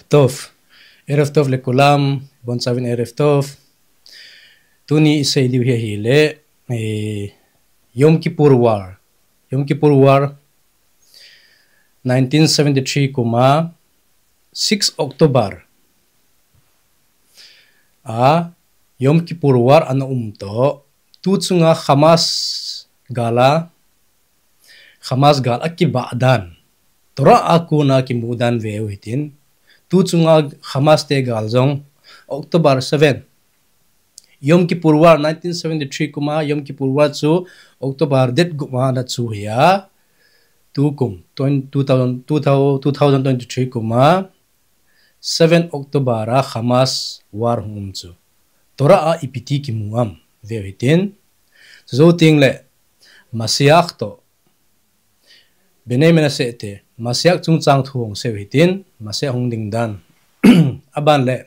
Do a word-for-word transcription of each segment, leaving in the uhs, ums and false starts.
Tov, ערב טוב לכולם, bonchauvin ערב טוב. Tuni isei diu hi ahile, eh, Yom Kippur War. Yom Kippur War, nineteen seventy-three kum a, six October a Yom Kippur War ana um toh, tu chunga Hamas gal a, Hamas gal a kibah dan, Torah a kona kimu dan veu hitin, tu chunga Hamas te gal jong October seven, Yom Kippur War, nineteen seventy-three kum a Yom Kippur War chu October date gup a ana chu hi a, tu kum, twen-, two thousand, two thousand, two thousand twenty-three kum a seven October a Hamas War hung um chu Torah a ipi ti kimu am veu hitin, chu jou teng le Mashiach toh Bnei Menashe te, Mashiach chungchang thu hung seiyu hitin, Mashiach hung ding dan. Aban le,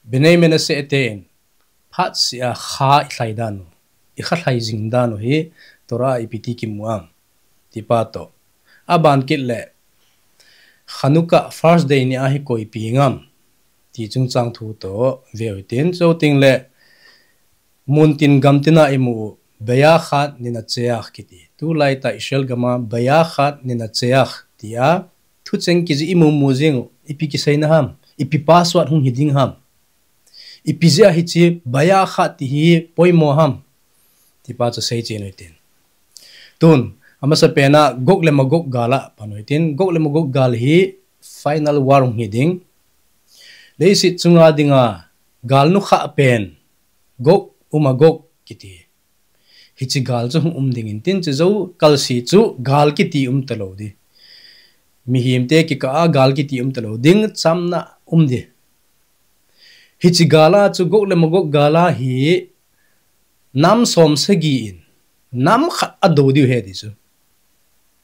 Bnei Menashe te in, phat seh a kha ilhai dan u, ikha lhai jing dan u hi, Torah a ipi ti kimu am, ti pa toh. Aban kit le, Hanukkah first day ni a hi koi ipi ngam, ti chungchang thu toh veu hitin, chu jou teng le, Muntin gamtin a imu u, ביחד ננצח kiti. Tulai tah Israel gam a ביחד ננצח tia thucheng kijih imu mu jing u, ipi kiseina ham, ipi password hung hi ding ham, ipi jeh a hiche ביחד ti hi poimo ham, ti pa chu seichen u hitin. Tun, amasapen a Gog le Magog gal a pan u hitin, Gog le Magog gal hi final war hung hi ding. Leiset chunga dinga gal nukhah pen, Gog u Magog kiti. Hiche gal chu hung um ding intin, chu jou kalse chu gal kiti um talou di. Mihem te kikah a gal kiti um talou ding, chamna um di. Hiche gal a chu Gog le Magog gal a hi nam som sagi in nam khat adou diu ahi ti chu.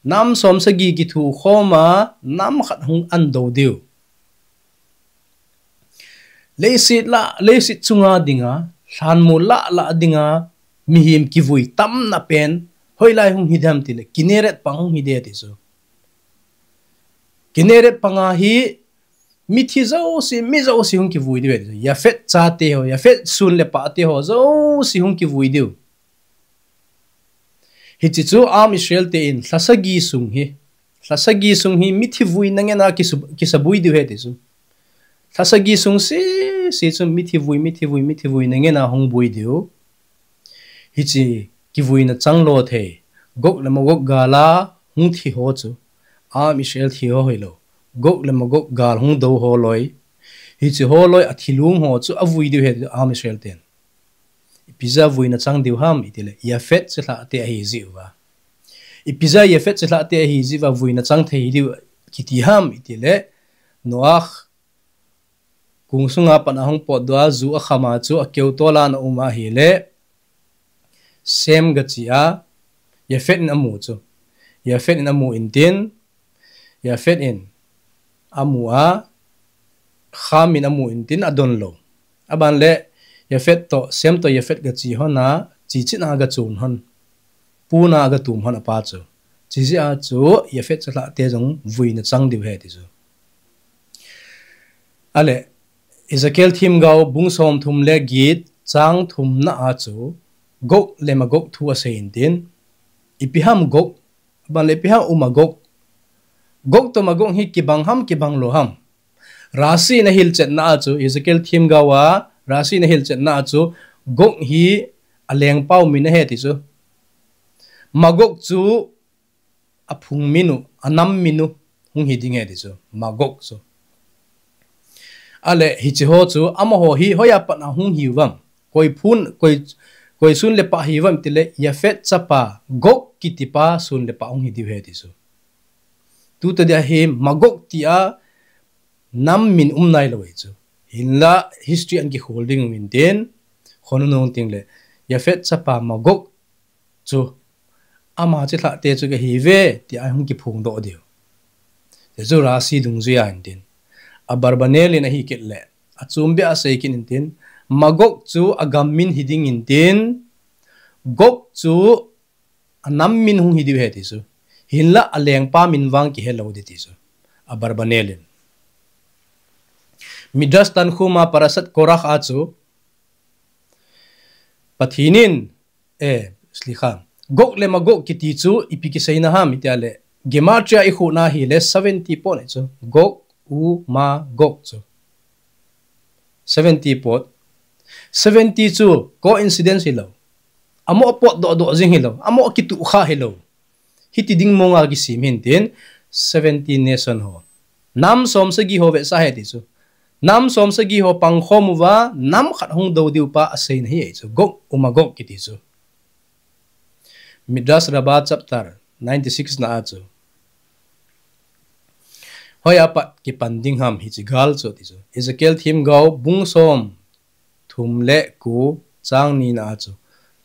Nam som sagi kithukhom a nam khat hung an dou diu. Leiset lah, leiset chunga dinga, lhanmol lah lah dinga, mihem kivui tamna pen, hoilai hung hi dem ti le, Kinneret pang hung hi de ti chu. Kinneret panga hi, mithi jouse, mi jouse hung kivui diu ahi ti chu. Yafet chate ho, Yafet sun le pate ho jouse hung kivui diu. Hiche chu Am Israel te in lha sagi sung hi, lha sagi sung hi mithi vuina ngen a kisu-, kisabui diu ahi ti chu. Lha sagi sung sese chu mithi vui, mithi vui, mithi vuina ngen a hung bui diu. Hiche kivuina chang lou thei, Gog le Magog gal a hung thi ho chu, Am Israel thi ho hilou, Gog le Magog gal hung dou ho loi, hiche ho loi a thilung ho chu avui diu ahi Am Israel ten. Ipi jeh a vuina chang diu ham iti le, Yafet chilhah te ahi jeh uva. Ipi jeh a Yafet chilhah te ahi jeh uva vuina chang thei diu kiti ham iti le, Noah kung sunga pat a hung potdoh a, ju akham a chu akeu tol a ana um ahile, Shem gache a, Yafet in amu chu. Yafet in amu intin, Yafet in amu a, Ham in amu intin adon lou. Aban le, Yafet toh, Shem toh Yafet gache hon a, chichin a gachun hon. Puna agatum hon apa chu. Chijeh a chu, Yafet chilhah te jong vuina chang diu ahi ti chu. Ale, Ezekiel themgao bung somthum le get chang thumna a chu, Gog le Magog thu asei intin, ipi ham Gog, aban le ipi ham u Magog. Gog toh Magog hi kibang ham, kibang lou ham. Rashi in ahilchetna a chu, Ezekiel themgao a, Rashi in ahilchetna a chu, Gog hi alengpau min ahi ti chu. Magog chu aphung min u, anam min u, hung hi ding ahi ti chu, Magog chu. Ale, hiche ho chu, amaho hi, hoiya pat a hung hiu vem. Koi phung, koi, koi sun le pha hiu vem ti le, Yafet chapa, Gog kiti pa sun le pha hung hi diu ahi ti chu. Tuta dia hi, Magog tia nam min um nailou ahi chu. Hinla, history a kikhol ding u intin, khonung teng le, Yafet chapa Magog chu, ama chilhah te chu kahi uve, tia hung kiphongdoh diu. Hichu Rashi dungjuia intin. Abarbanel in ahi kit le, achom beh a asei kit intin, Magog chu agam min hi ding intin, Gog chu anam min hung hi diu ahi ti chu. Hinla alengpa min vang kihe lou ding ti chu. Abarbanel in. Midrash Tanhuma Parashat Korach a chu, Pathen in, eh, slikha. Gog le Magog kiti chu ipi kiseina ham iti a le, Gematria i khuna hi le seventy pot chu. Gog, U, Ma, Gog chu. Seventy pot. Seventy chu coincidence hilou. Amo pot doh doh jing hilou. Amo kitu kha hilou. Hiti ding monga kisem hin tin, seventy nation ho. Nam som sagi ho vetsah he ti chu. Nam som sagi ho pangkhom uva, nam khat hung do diu pa aseina hi chu. Gog u Magog kiti chu. Midrash Rabbah chapter ninety six na a chu. Hoiya pat kipan ding ham hiche gal chu ti chu. Ezekiel themgao bung som thum le ko chang ni na a chu.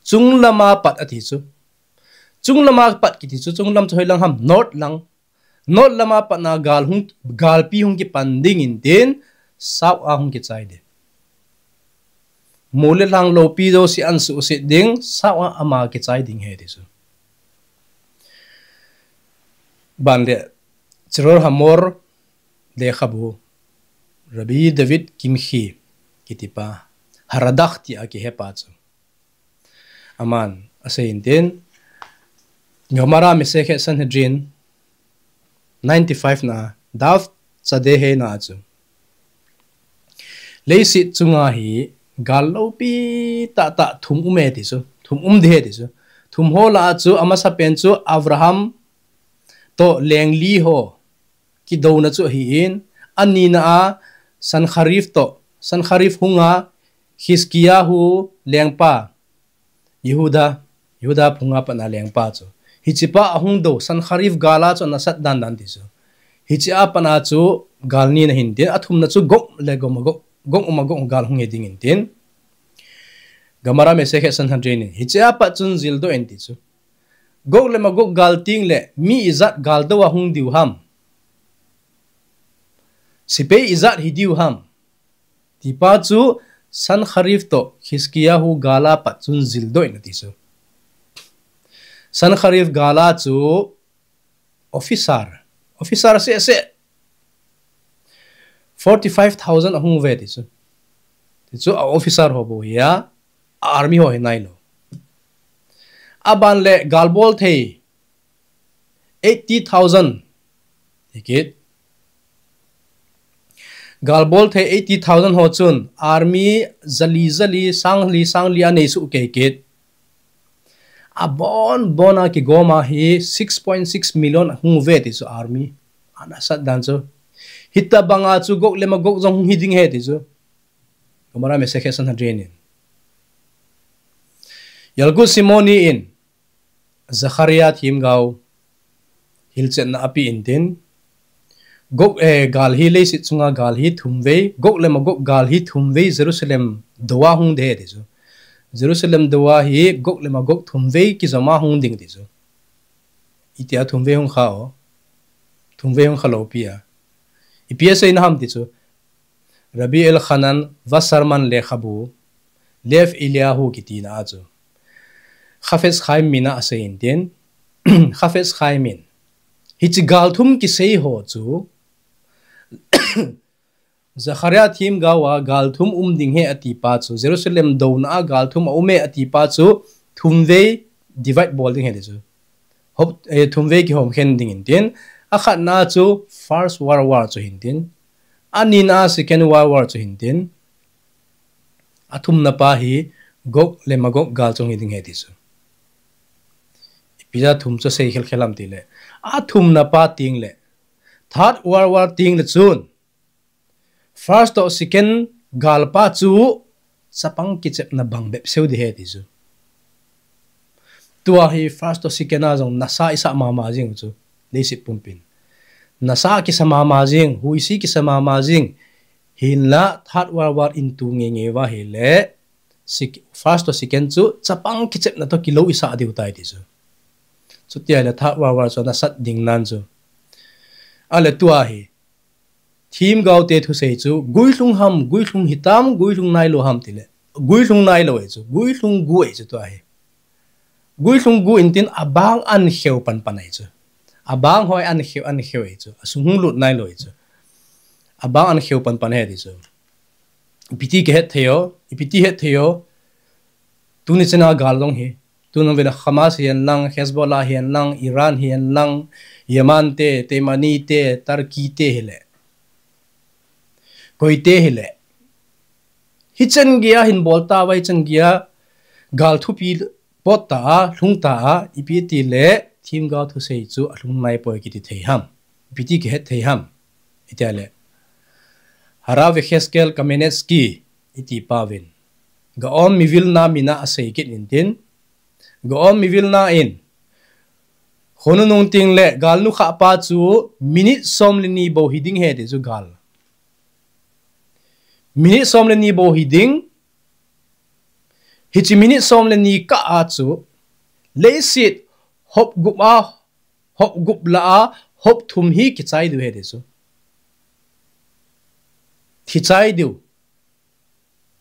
Chunglama pat ati chu. Chunglama pat kiti chu, chunglam chu hoilang ham, north lang. North lama pat na gal hung, galpi hung kipan ding in tin, south a hung kichai ding. Mol le lhang loupi jouse asuhset ding, south a ama kichai ding ahi ti chu. Ban le, Cheror Hamor lekhabu, Rabbi David Kimchi kiti pa, Haradak tia kihe pa chu. Aman asei in tin, Gemara Masechet Sanhedrin ninety five na, Daf Tzadeh He na chu. Leiset chunga hi gal loupi tah tah thum um e ti chu, thum um ding ahi ti chu. Thum ho lah a chu amasapen chu Abraham toh leng li ho kidouna chu ahin, anina a Sankharif toh, Sankharif hunga Hizkiyahu lengpa, Yehuda, Yehuda phunga pat na lengpa chu. Hiche pa ahung do, Sankharif gal a chu anasat dan dan ti chu. Hiche a pat na chu gal ni na hin tin, athumna chu Gog le Goma Gog, Gog u Magog gal hung hi ding in tin. Gemara Masechet Sanhedrin in, hiche a pat chun jildoh in ti chu. Gog le Magog gal teng le, mi ijat gal do a hung diu ham. Sepai ijat hi diu ham. Ti pa chu Sankharif toh Hizkiyahu gal a pat chun jildoh in ati chu. Sankharif gal a chu officer, officer seh seh. Forty five thousand ahung uve ti chu. Ti chu a officer ho bou hi a, a army ho hi nailou. Aban le gal bol thei eighty thousand. Ikit. Gal bol thei eighty thousand ho chun army jali jali sang li sang li anei suh kei kit. Abon bon a kigom a hi six point six million hung uve ti chu army. Anasat dan chu. Hitabang a chu Gog le Magog jong hung hi ding ahi ti chu. Gemara Masechet Sanhedrin in. Yalkut Simoni in Zechariah themgao hilchetna ape in tin, Gog, eh, gal hi leiset chunga gal hi thum vei, Gog le Magog gal hi thum vei Jerusalem do a hung ding ahi ti chu. Jerusalem do a hi Gog le Magog thum vei kijom a hung ding ti chu. Itia thum vei hung kha o. Thum vei hung kha loupi a. Ipi aseina ham ti chu. Rabbi Elchanan Wasserman lekhabu, Lev Eliyahu kiti na a chu. Chafetz Chaim min a asei in tin, Chafetz Chaim in, hiche gal thum kisei ho chu, Zechariah themgao a gal thum um ding ahi ati pa chu, Jerusalem douna a gal thum aum e ati pa chu, thum vei divide bol ding ahi ti chu. Hop, eh, thum vei kihom khen ding in tin, akhatna chu First World War chu hin tin, anina Second World War chu hin tin, athumna pa hi Gog le Magog gal chu hi ding ahi ti chu. Ipi jeh a thum chu sei khel khel ham ti le, athumna pa teng le, Third World War teng le chun, First toh Second gal pa chu chapang kichepna bang bep seu ding ahi ti chu. Tua hi First toh Second a jong nasa isa mama jing chu, leiset pumpin. Nasa kisa mama jing, huisi kisa mama jing. Hinla Third World War in tu ngei ngei uva ahile, Sec-, First toh Second chu chapang kichepna toh kilou isa diu tai ti chu. Chuti ahile Third World War chu anasat ding nan chu. Ahile tua hi, themgao te thusei chu, guilhung ham, guilhung hitam, guilhung nailou ham ti le, guilhung nailou ahi chu, guilhung gu ahi chu tua hi. Guilhung gu in tin abang ahin kheu pan pan ahi chu. Abang hoi ahin kheu, ahin kheu ahi chu. Asung hung lut nailou ahi chu. Abang ahin kheu pan pan ahi ti chu. Ipi ti kihet thei o, ipi ti het thei o. Tuni chana gal jong hi. Tuni vela Hamas hihen lang, Hezbollah hihen lang, Iran hihen lang, Yemen te, Yemeni te, Turkey te hile. Koi te hile. Hichan geiya hin bol tauva, hichan geiya gal thupi pot ta a, lhung ta a, ipi ti le, themgao thusei chu alhung nai poi kiti thei ham. Ipi ti kihet thei ham. Iti le. Harav Yehezkel Kamenetsky, iti pa vin. Gaon Mivilna mina asei kit in tin. Gaon Mivilna in. Khonung nung teng le, gal nukhah pa chu minute som le ni bou hi ding ahi ti chu gal. Minute som le ni bou hi ding. Hiche minute som le ni kah a chu. Leiset hop gup a, hop gup lah a, hop thum hi kichai diu ahi ti chu. Kichai diu.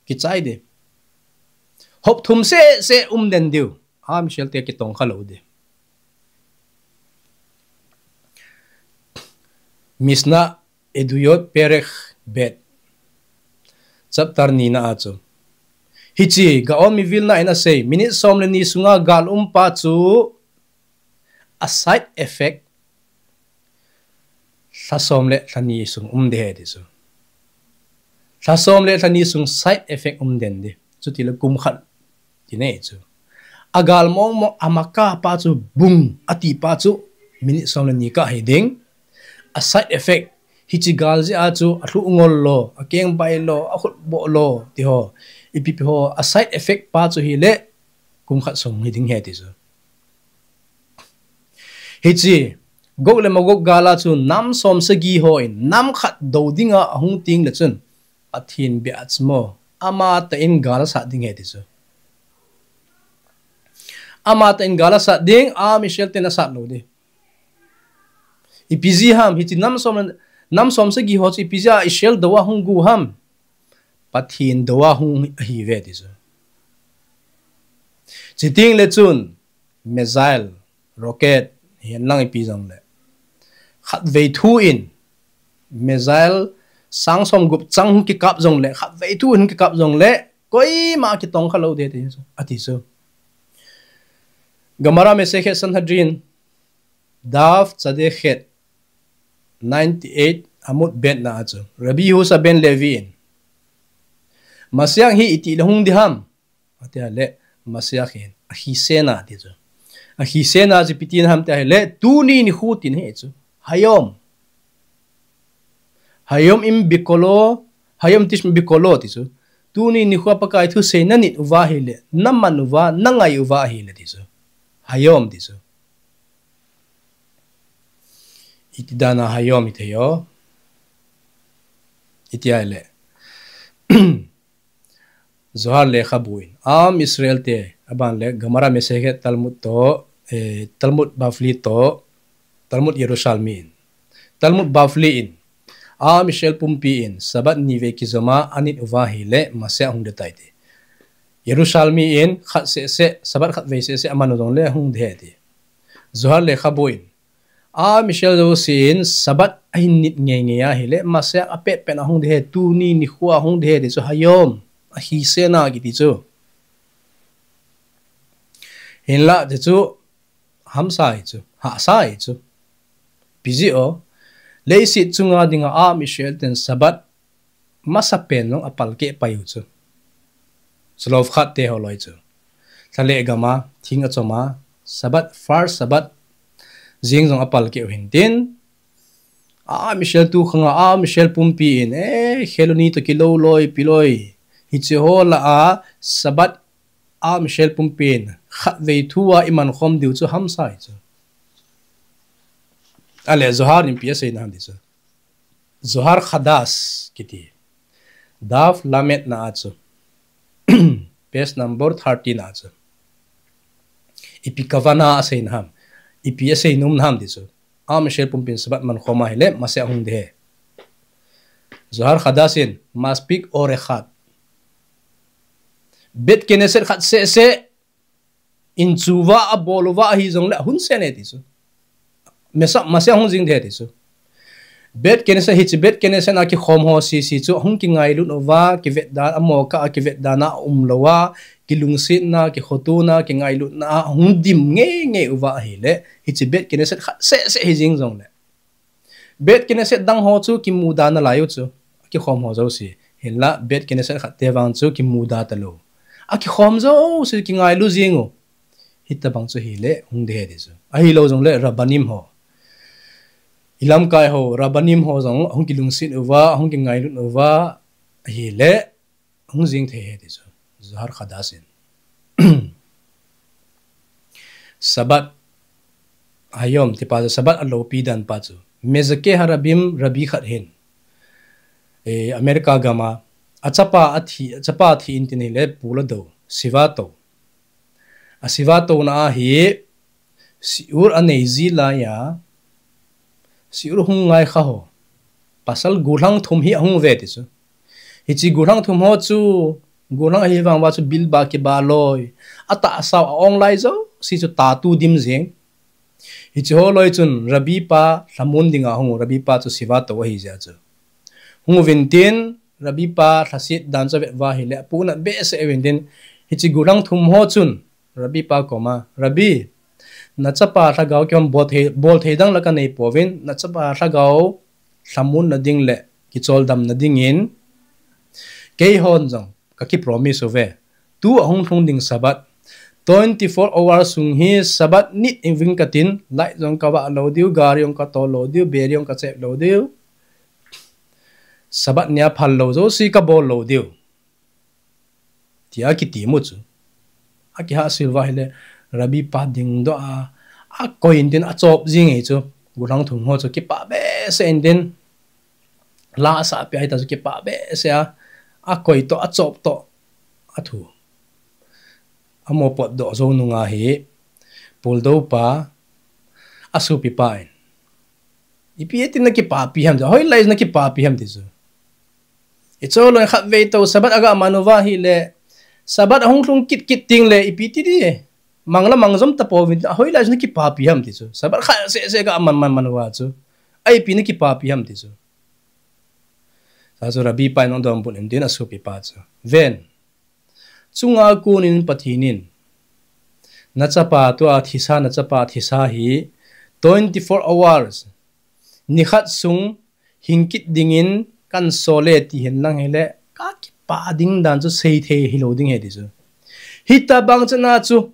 Kichai diu. Hop thum seh seh um den diu. Am Israel te kitong kha lou diu. Mishnah Eduyot Perek Bet. Chapter ni na a chu. Hiche, Gaon Mivilna in asei, minute som le ni sunga gal um pa chu a side effect lha som le lha ni sung um ding ahi ti chu. Lha som le lha ni sung side effect um den diu. Chuti le kum khat ti nei chu. A gal mong mong a maka pa chu bung ati pa chu minute som le ni kah hi ding. A side effect hiche gal jeh a chu a lhu ngol lo, a keng bai lo, a khut boh lo ti ho. Ipi pi ho a side effect pa chu hile kum khat sung hi ding ahi ti chu. Hiche, Gog le Magog gal a chu nam som sagi hon, nam khat do dinga ahung teng le chun, Pathen bia achmo, amatah in gal asat ding ahi ti chu. Amatah in gal asat ding, Am Israel ten asat lou diu. Ipi jeh ham, hiche nam som, nam som sagi ho chu ipi jeh a Israel do a hung gu ham. Pathen do a hung ahi ve ti chu. Chuteng le chun, missile, rocket, hihen lang ipi jong le. Khatvei thu in, missile, sang som gup chang hung kikap jong le, khatvei thu in hung kikap jong le, koima kitong kha lou diu ahi ti chu, ati chu. Gemara Masechet Sanhedrin, Daf Tzadeh Het, ninety-eight, Amud Bet na a chu. Rabbi Yehusa ben Levi in. Mashiach hi iti le hung ding ham. Ati le, Mashiach hin. Achisena ti chu. Achisena chu ipi tina ham ti le, tuni nikho tina ahi chu. Hayom. Hayom im bikolo, Hayom tishma bikolo ti chu. Tuni nikho Pakai thusei nanit uva ahile, naman uva, nangai uva ahile ti chu. Hayom ti chu. Iti dan a Hayom ithei o. Iti ahile. Zohar lekhabu in. Am Israel te, aban le, Gemara Masechet Talmud to, eh, Talmud Bavli to, Talmud Yerushalmi in. Talmud Bavli in. Am Israel pumpi in, Sabbath ni vei kijom a, anit uva ahile, Mashiach hung ding tai ti. Yerushalmi in, khat seh seh, Sabbath khatvei seh seh, aman u jong le hung ding ahi ti. Zohar lekhabu in. Am Israel jousen Sabbath ahin nit ngei ngei ahile, Mashiach apet pet a hung ding ahi, tuni nikho a hung ding ahi ti chu Hayom, Achisena kiti chu. Hinlah ti chu, hamsa ahi chu, hahsa ahi chu. Ipi jeh o, leiset chunga dinga Am Israel ten Sabbath masapen jong apalkeh pai u chu. Zelofhad te ho loi chu. Lha le gam a, thing achom a, Sabbath, first Sabbath, jing jong apalkeh u hin tin. Am Israel tu khang a, Am Israel pumpi in, eh, Kheloni to kilou loi, pi loi. Hiche ho lah a, Sabbath, Am Israel pumpi in, khatvei thu a iman khom diu chu hamsa ahi chu. Ale, Zohar in ipi asei na ham ti chu. Zohar Chadash kiti. Daf Lamed na a chu. Page number thirty na a chu. Ipi kavana asei na ham. Ipi asei nom na ham ti chu. Am Israel pumpin Sabbath man khom ahile, Mashiach hung ding ahi. Zohar Chadash in, maspik or echad. Bet Knesset khat seh seh, in tshuva abol uva ahi jongle ahung sen e ti chu. Masa, Mashiach hung jing ding ahi ti chu. Beit Knesset, hiche Beit Knesset a kikhom ho sese chu hung kingailut uva, kivetdan, amoh kah a kivetdan a umlou a, kilungsetna, kikhotona, kingailutna a hung dim ngeingei uva ahile, hiche Beit Knesset khat seh seh hijing jongle, Beit Knesset dang ho chu kimuda nalai u chu, kikhom ho jouse. Hinla Beit Knesset khat te vang chu kimuda talou. Akikhom jouse kingailu jing u. Hitobang chu hile hung ding ahi ti chu. Ahilou jongle Rabbanim ho, ilamkai ho, Rabbanim ho jong hung kilungset uva, hung kingailut uva ahile, hung jing thei ahi ti chu. Zohar Chadash in. Shabbat Hayom tipa chu, Shabbat alopi dan pa chu, Mezakeh Harabim Rabbi khat hin, eh, America gam a, achapa athi, achapa athi intin ahile pul adou, shiva atou. Ashiva atouna a hi, shiur anei ji lai a, shiur hung ngai kha ho, pasal gollhang thum hi ahung uve ti chu. Hiche gollhang thum ho chu, gollhang ahi vang uva chu bilba kiba loi, atahsa u a-ong lai jouse chu tattoo dim jing. Hiche ho loi chun Rabbi pa lhamon dinga ahung u, Rabbi pa chu shiva atou ahi jeh a chu. Hung uvin tin, Rabbi pa lhaset dan chu avet uva ahile, apohnat behseh uvin tin, hiche gollhang thum ho chun Rabbi pa koma, Rabbi, nachapa lhagao kihon bol thei, bol thei dang la kanei pouvin, nachapa lhagao lhamonna ding le kicholdamna dingin, keihon jong kakipromise uve. Tua hung lhung ding Shabbat, twenty-four hours sung hi Shabbat nit uving katin, light jong kavah lou diu, gari jong katol lou diu, beri jong kachep lou diu. Shabbat nia phal lou jouse kabol lou diu, tia akitim u chu. Akihahsel uva ahile, Rabbi pa dingdoh a, akoi intin achop jing ahi chu. Gollhang thum ho chu kipah behseh intin, la asah peh a hita chu kipah behseh a, akoi toh, achop toh, athu. Amoh potdoh jou nunga hi, puldou pa, asopipa in, ipi ati nakipapi ham ti, hoilai nakipapi ham ti chu. Hiche loi khatvei tou Shabbat aga man uva ahile, Shabbat ahung lhung kit kit tengle ipi ti di, mang la mang jom tapouvin, hoilai nakipapi ham ti chu. Shabbat khat seh seh aga man man man uva chu, a ipi nakipapi ham ti chu. Sa chu Rabbi pa in adonbut intin asopipa chu, ven, chunga konin Pathen in nachapa tua thisa, nachapa thisa hi twenty-four hours, nikhat sung hing kit dingin kahin sol e ti henlang hile, kakipah ding dan chu seithei hilou ding ahi ti chu. Hitobang chana chu,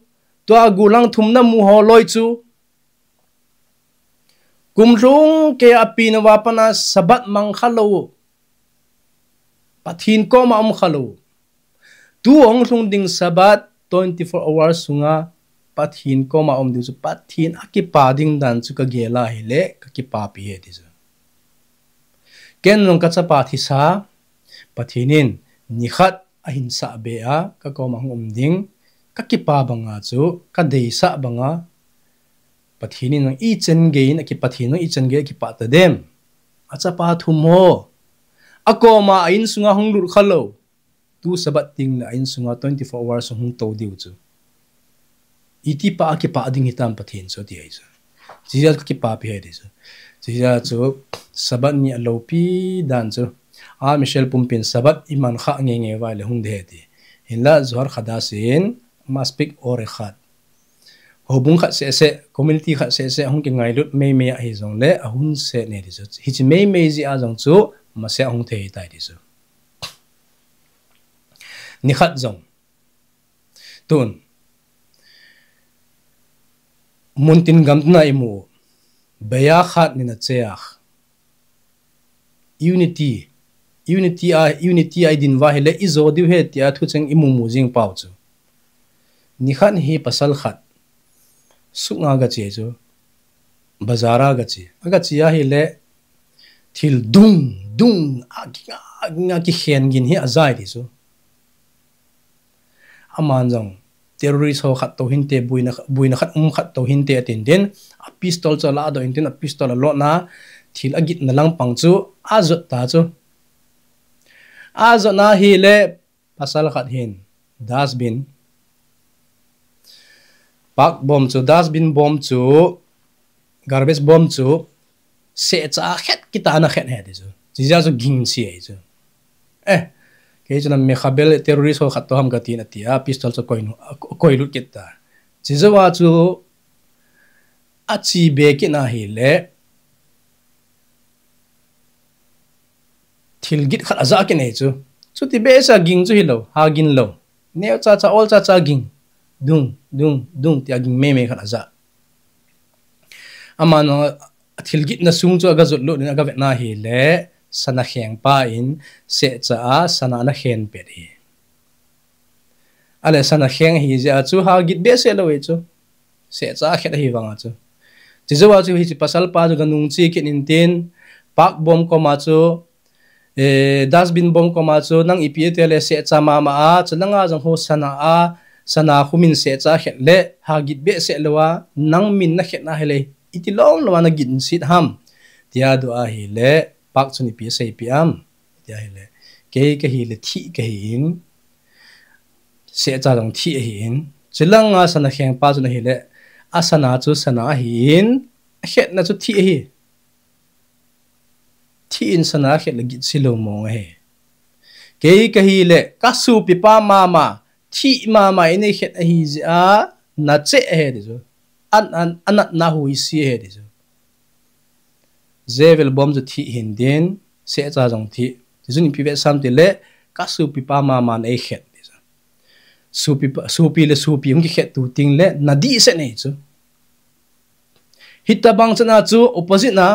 tua gollhang thum namu ho loi chu, kum lhung keiya apenauva pat a Shabbat mang khalou, Pathen koma um khalou, tua hung lhung ding Shabbat twenty-four hours sunga Pathen koma um diu chu, Pathen akipa ding dan chu kagel a ahile kakipapi ahi ti chu. Ken jong kachapa thisa, Pathen in nikhat ahin sah be a kakoma hung um ding, kakipa banga chu, kadeisah banga, Pathen in jong ichan geiyin aki, Pathen jong ichan geiyin akipah tadem. Achapa thum ho, akoma a insunga hung lut khalou, tu Shabbat tengle a insunga twenty-four hours hung tou diu chu, itipa akipah ding hitam Pathen chu ti ahi chu. Chujeh chu kakipapi ahi ti chu. Chujeh chu Shabbat ni aloupi dan chu, Am Israel pumpin Shabbat iman kha ngeingei uva ahile hung ding ahi ti. Hinla Zohar Chadash in, מספיק אור אחד, houbung khat seh seh, community khat seh seh hung kingailut meimei ahi jongle ahung set e ti chu. Hiche meimei jeh a jong chu Mashiach ahung thei tai ti chu. Nikhat jong, tun, muntin gamtina imu, ביחד ננצח, unity, unity a, unity a idin uva ahile ijo diu ahi tia thucheng imu mu jing pau chu. Nikhat hi pasal khat suk a gache chu, bazar a gache, agache ahile thil dung dung a ki, a, a kikhen gin hi ajai ti chu. Aman jong terrorist ho khat tou hinte, buina, buina khat um khat tou hinte atin tin, a pistol chu aladoh intin, a pistol alotna, thil agitna langpang chu ajot ta chu. Ajotna ahile pasal khat hin dustbin, pak bomb chu, dustbin bomb chu, garbage bomb chu Sehcha a khet kit a ana khet ahi ti chu. Chijeh a chu ging chi ahi chu. Eh, kei chu na Mekhabel terrorist ho khat toh ham katin ati a, pistol chu koi nu, koi lut kit ta. Chijeh a chu achi be kit na ahile, thil gin khat aja kit ahi chu. Chuti behseh a ging chu hilou, ha ging lou. Neo cha cha, ol cha cha ging. Dung, dung, dung, tia ging mei mei khat aja. Aman thil gin na sung chu aga jot lut in aga vet na ahile, sana kheng pa in sehcha a sana ana khen pet ahi. Ale sana kheng ahi jeh a chu ha gin behseh lou ahi chu. Sehcha a khet ahi vang a chu. Chijeh a chu hiche pasal pa chu ga nung chi kit in tin, Park Bom koma chu, eh, dustbin bom koma chu, nang ipi ati le sehcha mama a, chu nanga jong ho sana a, sana khu min sehcha khet le, ha gin behseh lou a, nang min na khet na ahile, iti lom lom a na gin sit ham. Tia doh ahile, Park chun ipi asei pi am. Tia ahile, kei kahi le thih kahi in, sehcha jong thih ahi in. Chulang a sana kheng pa chun ahile, asana chu sana ahi in, akhetna chu thih ahi. Thih in sana akhet le gin chi lou mong ahi. Kei kahi le, ka sopi pa mama, thih mama in eikhet ahi jeh a, na cheh ahi ti chu. An, an, anatna huisi ahi ti chu. Jevel bom chu thih hin tin, sehcha jong thih. Ti chun ipi vetsam ti le, ka sopi pa mama in eikhet ti chu. Sopi pa, sopi le sopi hung kikhet tu ting le, na dih set ahi chu. Hitabang chan a chu opposite na,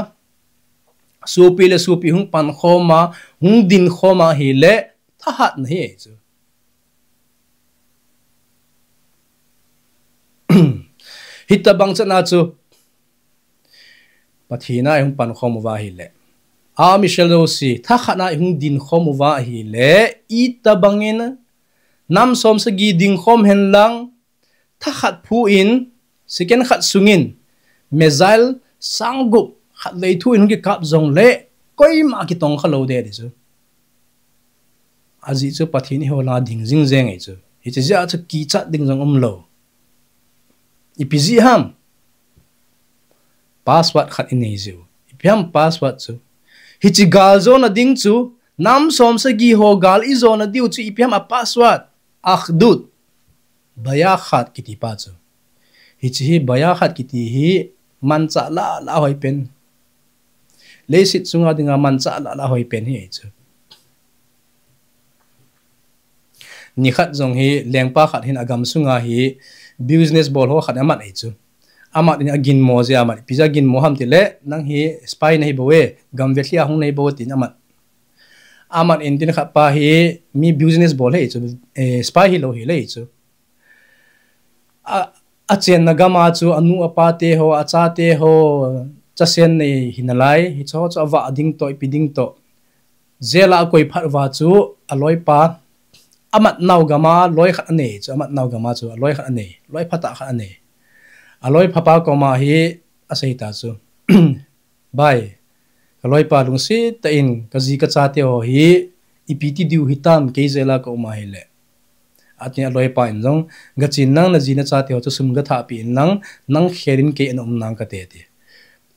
sopi le sopi hung pan khom a, hung din khom a ahile, thahat na ahi chu. Hitabang chan a chu, Pathen a ihung pan khom uva ahile, a Michelle Rose, thahat na ihung din khom uva ahile, itabang in, nam som sagi ding khom hen lang, thahat phu in, second khat sung in, missile sang gup khat vei thu in hung kikap jong le, koima kitong kha lou de ti chu. Ajeh chu Pathen iho langa ding jing jeng ahi chu. Hiche jeh a chu kichat ding jong um lou. Ipi jeh ham? Password khat inei jiu. Ipi ham password chu? Hiche gal jona ding chu, nam som sagi ho gal ijona diu chu ipi ham a password? Akhdut. Biahad kiti pa chu. Hiche hi biahad kiti hi manchah lah lah hoi pen. Leiset chunga dinga manchah lah lah hoi pen hi chu. Nikhat jong hi lengpa khat hin agam sunga hi business bol ho khat amat ahi chu. Amat in aginmo jeh amat. Ipi jeh a ginmo ham ti le, nang hi spy nahi bou e, gam vetlhi a hung nahi bou e tin amat. Amat in tin khat pa hi mi business bol ahi chu, eh, spy hilou hile ahi chu. A, achenna gam a chu anu apa te ho, acha te ho, chasen nei hi nalai, hicho chu avah ding toh, ipi ding toh. Jail a akoi phat uva chu aloipa, amat nau gam a loi khat anei chu, amat nau gam a chu aloi khat anei, loi phatah khat anei. Aloi phapa koma hi asei ta chu, Bai, kaloipa lungset tah in kaji kacha te ho hi ipi ti diu hitam kei jail a kaum ahile. Atin aloipa in jong, gache in nang naji nacha te ho chu sum gathah peh in nang, nang khel in kei ana um nang kate ti.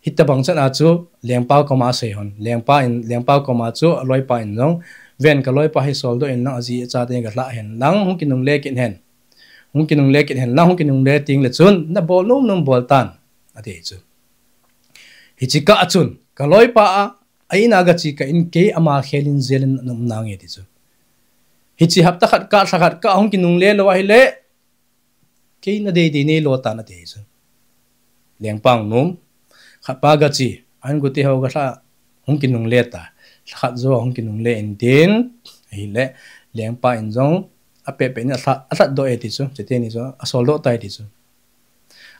Hitabang chan a chu lengpa koma asei hon. Lengpa in, lengpa koma chu aloipa in jong, ven kaloipa hi soldoh in nang aji acha te galhah hen lang hung kinungle kit hen. Hung kinungle kit hen lang hung kinungle teng le chun nabol nom nom bol tan. Ati chu. Hiche kah a chun, kaloipa a, a in a gache kah in kei ama khel in jail in ana um nange ti chu. Hiche hapta khat kah, lha khat kah hung kinungle lou ahile, kei nadei dei neilo tan ati chu. Lengpa hung nom, khat pa gache, a inkote ho galhah, hung kinungle ta. Lha khat jou hung kinungle in tin, ahile, lengpa in jong, apeh peh in alhat, alhatdoh e ti chu, chuteni chu, asoldoh tai ti chu.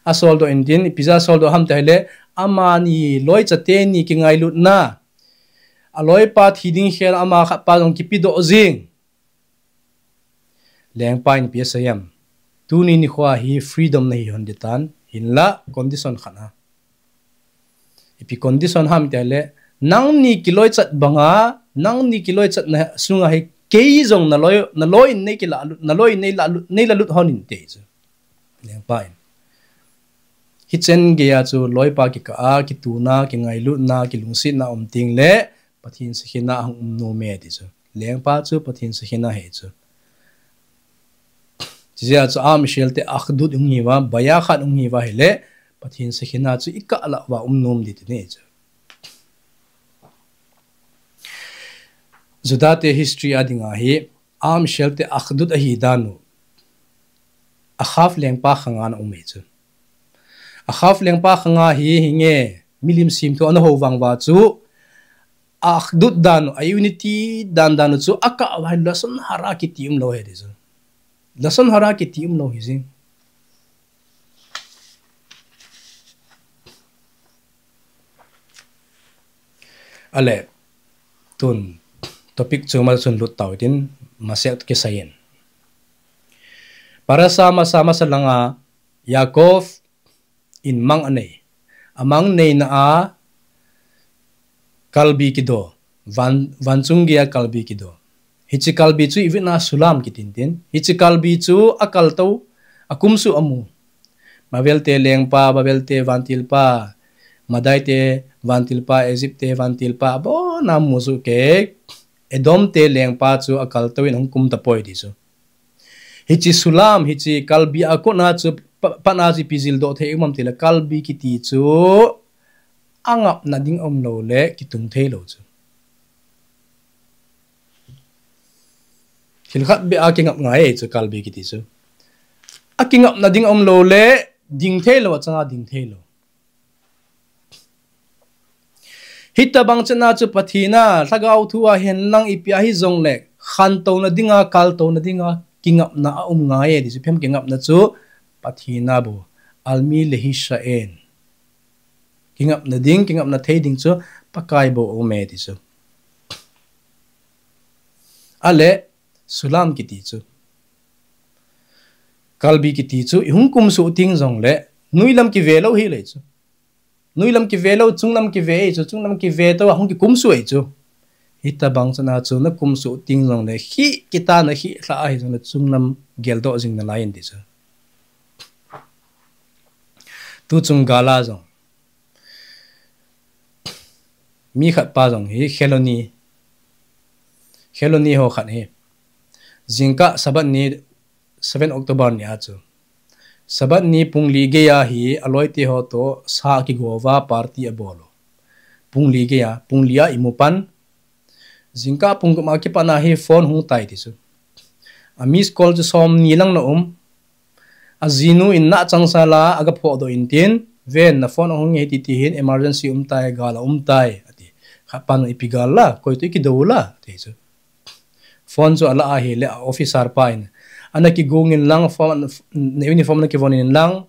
Asoldoh in tin, ipi jeh a asoldoh ham ti ahile, amani loi chate ni kingailutna. Aloipa thi ding khel ama khat pa jong kipedoh jing. Lengpa in ipi asei em. Tuni nikho hi freedom nahi hon ding tan, hinla condition khat a. Ipi condition ham ti ahile, nangni kiloichat banga, nangni kiloichatna sunga hi kei jong naloi, naloi in nei kilalut, naloi in nei lalut, nei lalut hon in ti chu. Lengpa in. Hichen geiya chu loipa kikah a, kituna, kingailutna, kilungsetna um teng le, Pathen sakhen a hung um nom e ti chu. Lengpa chu Pathen sakhen a ahi chu. Chujeh a chu Am Israel te Akhdut hung hiuva, Bayakhat hung hiuva ahile, Pathen sakhen a chu ikah lah uva um nom ding ti ahi chu. Juda te history a dinga hi, Am Israel te Akhdut ahi dan u, Achav lengpa khang a ana um ahi chu. Achav lengpa khang a hi, hinge, milim semthu ana hou vang uva chu, Akhdut dan u, a unity dan dan u chu, akah uva hi lashon hara kiti umlou ahi ti chu. Lashon hara kiti umlou ahi jing. Ale, tun topic chu ma chun lut tau tin, masek kisei in. Parasha masa masa langa Yaakov in mang anei. Amang neina a kalbi kido, van, van chung geiya kalbi kido. Hiche kalbi chu ivin a sulam kiti tin tin. Hiche kalbi chu akal tou, akumsuh amu. Babel te lengpa, Babel te vantilpa, Madai te vantilpa, Egypt te vantilpa, abon a musuh kei. Edom te lengpa chu akal tou in hung kum tapoi ti chu. Hiche sulam, hiche kalbi a kona chu pa, pana chu ipi jildoh thei um am tile kalbi kiti chu angapna ding umlou le kitung theilou chu. Thil khat beh a kingap ngai chu kalbi kiti chu. Akingapna ding umlou le ding theilou, achanga ding theilou. Hitabang chana chu Pathen a, lhagao thu a hihen lang ipi ahi jongle, khantouna dinga, kaltouna dinga, kingapna aum ngai e ti chu, ipi ham kingapna chu, Pathen a bou, Al mi lehisha en. Kingapna ding, kingapna thei ding chu, Pakai bou aum e ti chu. Ale, sulam kiti chu. Kalbi kiti chu, ihung kumsuh teng jongle, nuilam kive lou hileh chu. Nuilam kive lou, chunglam kive e chu, chunglam kive tou, ahung kikumsuh e chu. Hitabang chana chu, nakumsuh teng jongle, khi kita na khi lha ahi jongle, chunglam geldoh jing nalai in ti chu. Tuchung gal a jong. Mi khat pa jong hi Kheloni. Kheloni ho khat hi. Jingkah Sabbath ni seven October ni a chu. Sabbath ni pung li geiya hi aloite ho toh sa kigouva party abol u. Pung li geiya, pung li a imu pan. Jingkah pung gup a kipat na hi phone hung tai ti chu. A miss call chu som ni lang na um. Ajinu in na chang sala aga phodoh in tin, ven na phone ahung nge ti ti hin emergency um tai, gal aum tai, ati. Khat pan ipi gal la, koi toh kidou la, ti chu. Phone chu ala ahile a officer pa in. Ana kigung in lang, phone, na uniform na kivon in lang,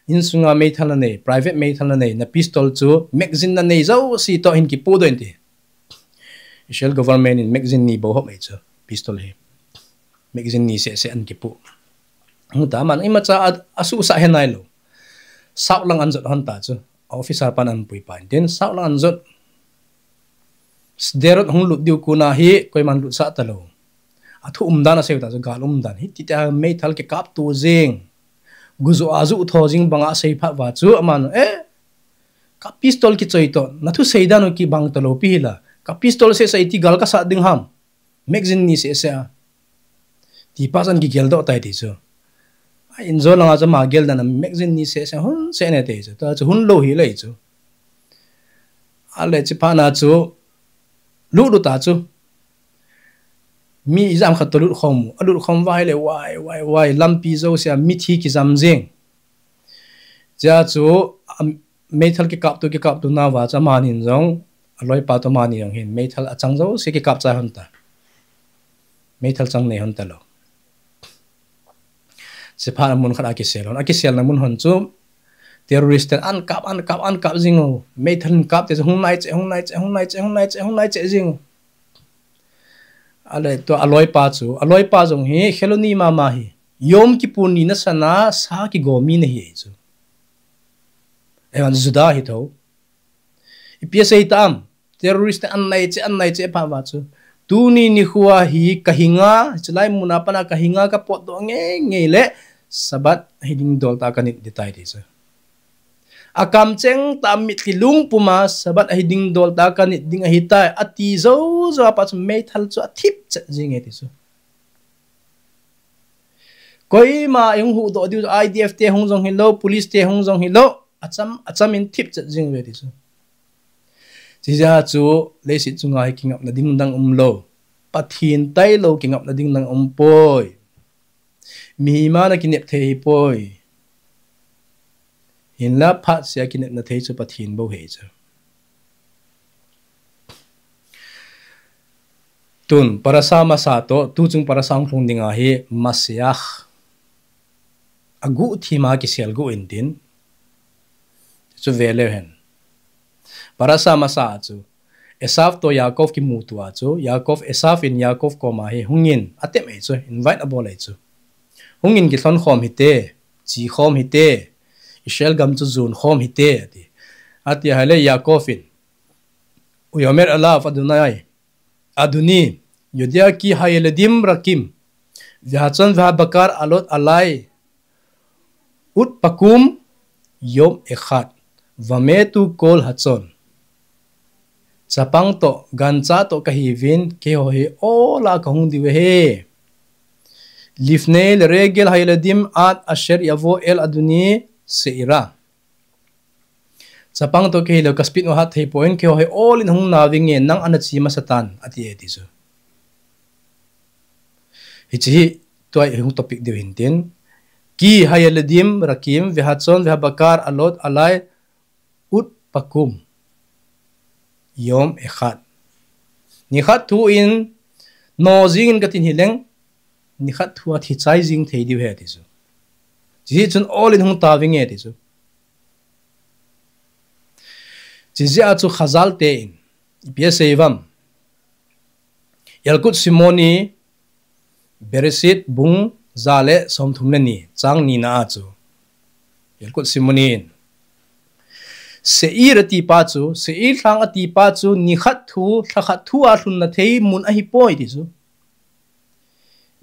insunga meithal na nei, private meithal na nei, na pistol chu, magazine na nei jouse toh hin kipodoh in ti. Israel government in magazine ni bou hop mai chu, pistol hi. Magazine ni seh seh an kipoh. Hung ta man, imacha a, asuhsah he nailou. Sauk lang an jot hon ta chu. Officer pan an pui pan. Tin sauk lang an jot. Sderot hung lut diu kona hi, koiman lutsah talou. Athu umdan asei u ta chu, gal umdan. Hiti tia meithal kikaptou jing. Gujo aju tho jing banga asei phat uva chu, aman, eh, ka pistol kichoi toh, nathu seidan u kibang talou pi hila. Ka pistol seh seh iti gal kasah ding ham. Magazine ni seh seh a. Ti pa chan kigeldoh tai ti chu. A injo langa chu ama geldan a magazine ni seh seh hon seh ne ti chu. Ta chu hun lou hileh chu. Ale chuphat na chu lut u ta chu. Mi ijat khat toh lut khom u. Alut khom uva ahile wai, wai, wai. Lampi jouse a mithi kijam jing. Chea chu, am, meithal kikaptou, kikaptou nauva chu amanin jong, aloipa toh amani jong hin, meithal achang jouse kikap chai hon ta. Meithal chang nei hon talou. Chuphat a mun khat a kisel hon. Akiselna mun hon chu, terrorist ten an kap, an kap, an kap jing u. Meithal in kap te chu hung nai cheh, hung nai cheh, hung nai cheh, hung nai cheh, hung nai cheh jing u. Ale tua aloipa chu, aloipa jong hi, Kheloni mama hi. Yom Kippur ni nasana sa kigo mi nahi chu. Evan Juda hi tho. Ipi asei tam, terrorist an nai cheh, an nai cheh pha uva chu. Tuni nikho a hi kahinga, chulai muna pat a kahinga kapotdoh ngei ngei le, Sabbath hi ding dol ta kanit ding tai ti chu. Akamcheng tah a mitlhi lungpum a Sabbath ahi ding dol tah a kanit ding ahitai, ati jou jou a pat chu meithal chu athip chet jing e ti chu. Koima eihung huhdoh diu, I D F te hung jong hilou, police te hung jong hilou, acham, acham in thip chet jing uve ti chu. Chijeh a chu leiset chunga hi kingapna ding dang umlou. Pathen tailou kingapna ding dang umpoi. Mihem a na kinep thei hipoi. Hinla phatseh a kinepna thei chu Pathen bou ahi chu. Tun, parasha masa toh, tuchung parasha hung lhung ding ahi, Mashiach. Aguhthim a kisel guh intin. Chu ve leu hen. Parasha masa a chu, Esav toh Yaakov kimuto a chu, Yaakov, Esav in Yaakov koma hi hungin, atem e chu, invite abol e chu. Hungin kilhon khom hite, che khom hite, Israel gam chu jon khom hite, ati. Ati ahile Yaakov in, ויאמר אליו אדוני, אדוני, יודע כי הילדים רכים, והצאן והבקר עלות עלי, ותקום יום אחד, ומתו כל הצאן. Chapang toh, gancha toh kahiuvin, keiho hi ol a kahung diu ahi. לפני לרגל הילדים עד אשר יבוא אל אדוני שעירה. Chapang toh kei hilou, ka speed u hat thei poi, keiho hi ol in hung navinge, nang ana che masa tan, ati e ti chu. Hiche hi, tua hi hung topic diu hintin. כי הילדים רכים, והצאן והבקר עלות עלי, ותקום יום אחד. Nikhat thu in, no jing in katin hileng, nikhat thu a thi chai jing thei diu ahi ti chu. Hiche chun ol in hung tavinge ti chu. Chijeh a chu Khazal te in, ipi asei uvem. Yalkut Simoni, Bereshit bung ja le somthum le ni, chang nina a chu. Yalkut Simoni in. Seir ati pa chu, Seir lhang ati pa chu, nikhat thu, lhakhat thu a lhunna thei mun ahipoi ti chu.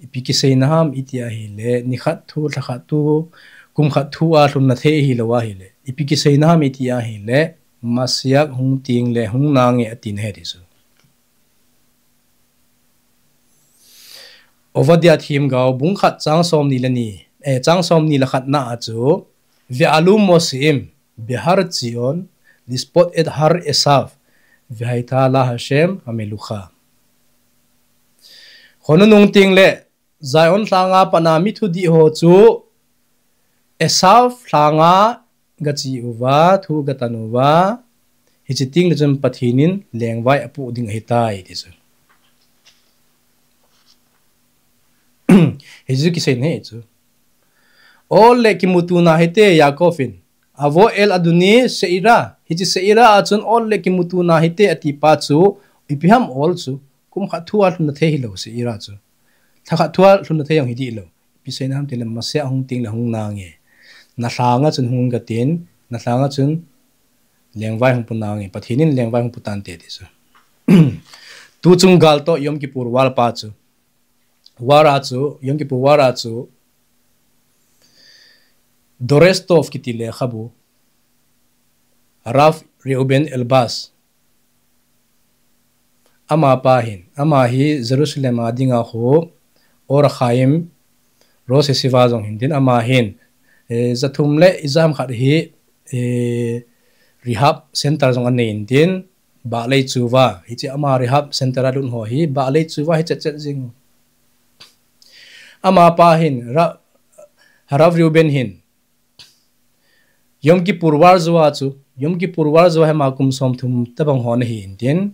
Ipi kiseina ham iti ahile, nikhat thu, lhakhat thu, kum khat thu a lhunna thei ahilou ahile. Ipi kiseina ham iti ahile, Mashiach hung teng le hung nange ati na ahi ti chu. Ovadia themgao bung khat chang somni le ni, eh, chang somni le khat na a chu, ועלו מוסעים בהר ציון לספוד את הר עשיו, והייתה לה' המלוכה. Khonung teng le, Zion lhanga pat a mi thudih ho chu, Esav lhanga gache uva, thu gatan uva, hiche teng le chun Pathen in lengvai apoh ding ahitai ti chu. Hiche chu kisei ahi chu. Ol le kimuto na hite Yaakov in. ויבוא אל אדוני שעירה. Hiche Seira a chun ol le kimuto na hite ati pa chu, ipi ham ol chu. Kum khat thu a lhunna thei hilou Seira chu. Lhakhat thu a lhunna thei jong hi dihlou. Ipi seina ham tile Mashiach hung teng le hung nange. Na lhanga chun hung katin, na lhanga chun lengvai hung pu nange. Pathen in lengvai hung pu tante ti chu. Tuchung gal toh Yom Kippur war pa chu. War a chu, Yom Kippur war a chu. Dores Tov kiti lekhabu. Rav Reuben Elbaz. Ama pa hin, ama hi Jerusalem a dinga khu, Or HaChaim, Rosh Yeshiva jong hintin, ama hin, eh, jathum le ijat ham khat hi, eh, rehab center jong anei intin, Baalei Tshuva, hiche ama rehab center a lut ho hi, Baalei Tshuva hi chet chet jing. Ama pa hin, Ra-, Harav Reuben hin, Yom Kippur war jou a chu, Yom Kippur war jou a hi ama kum somthum tabang ho ana hi intin.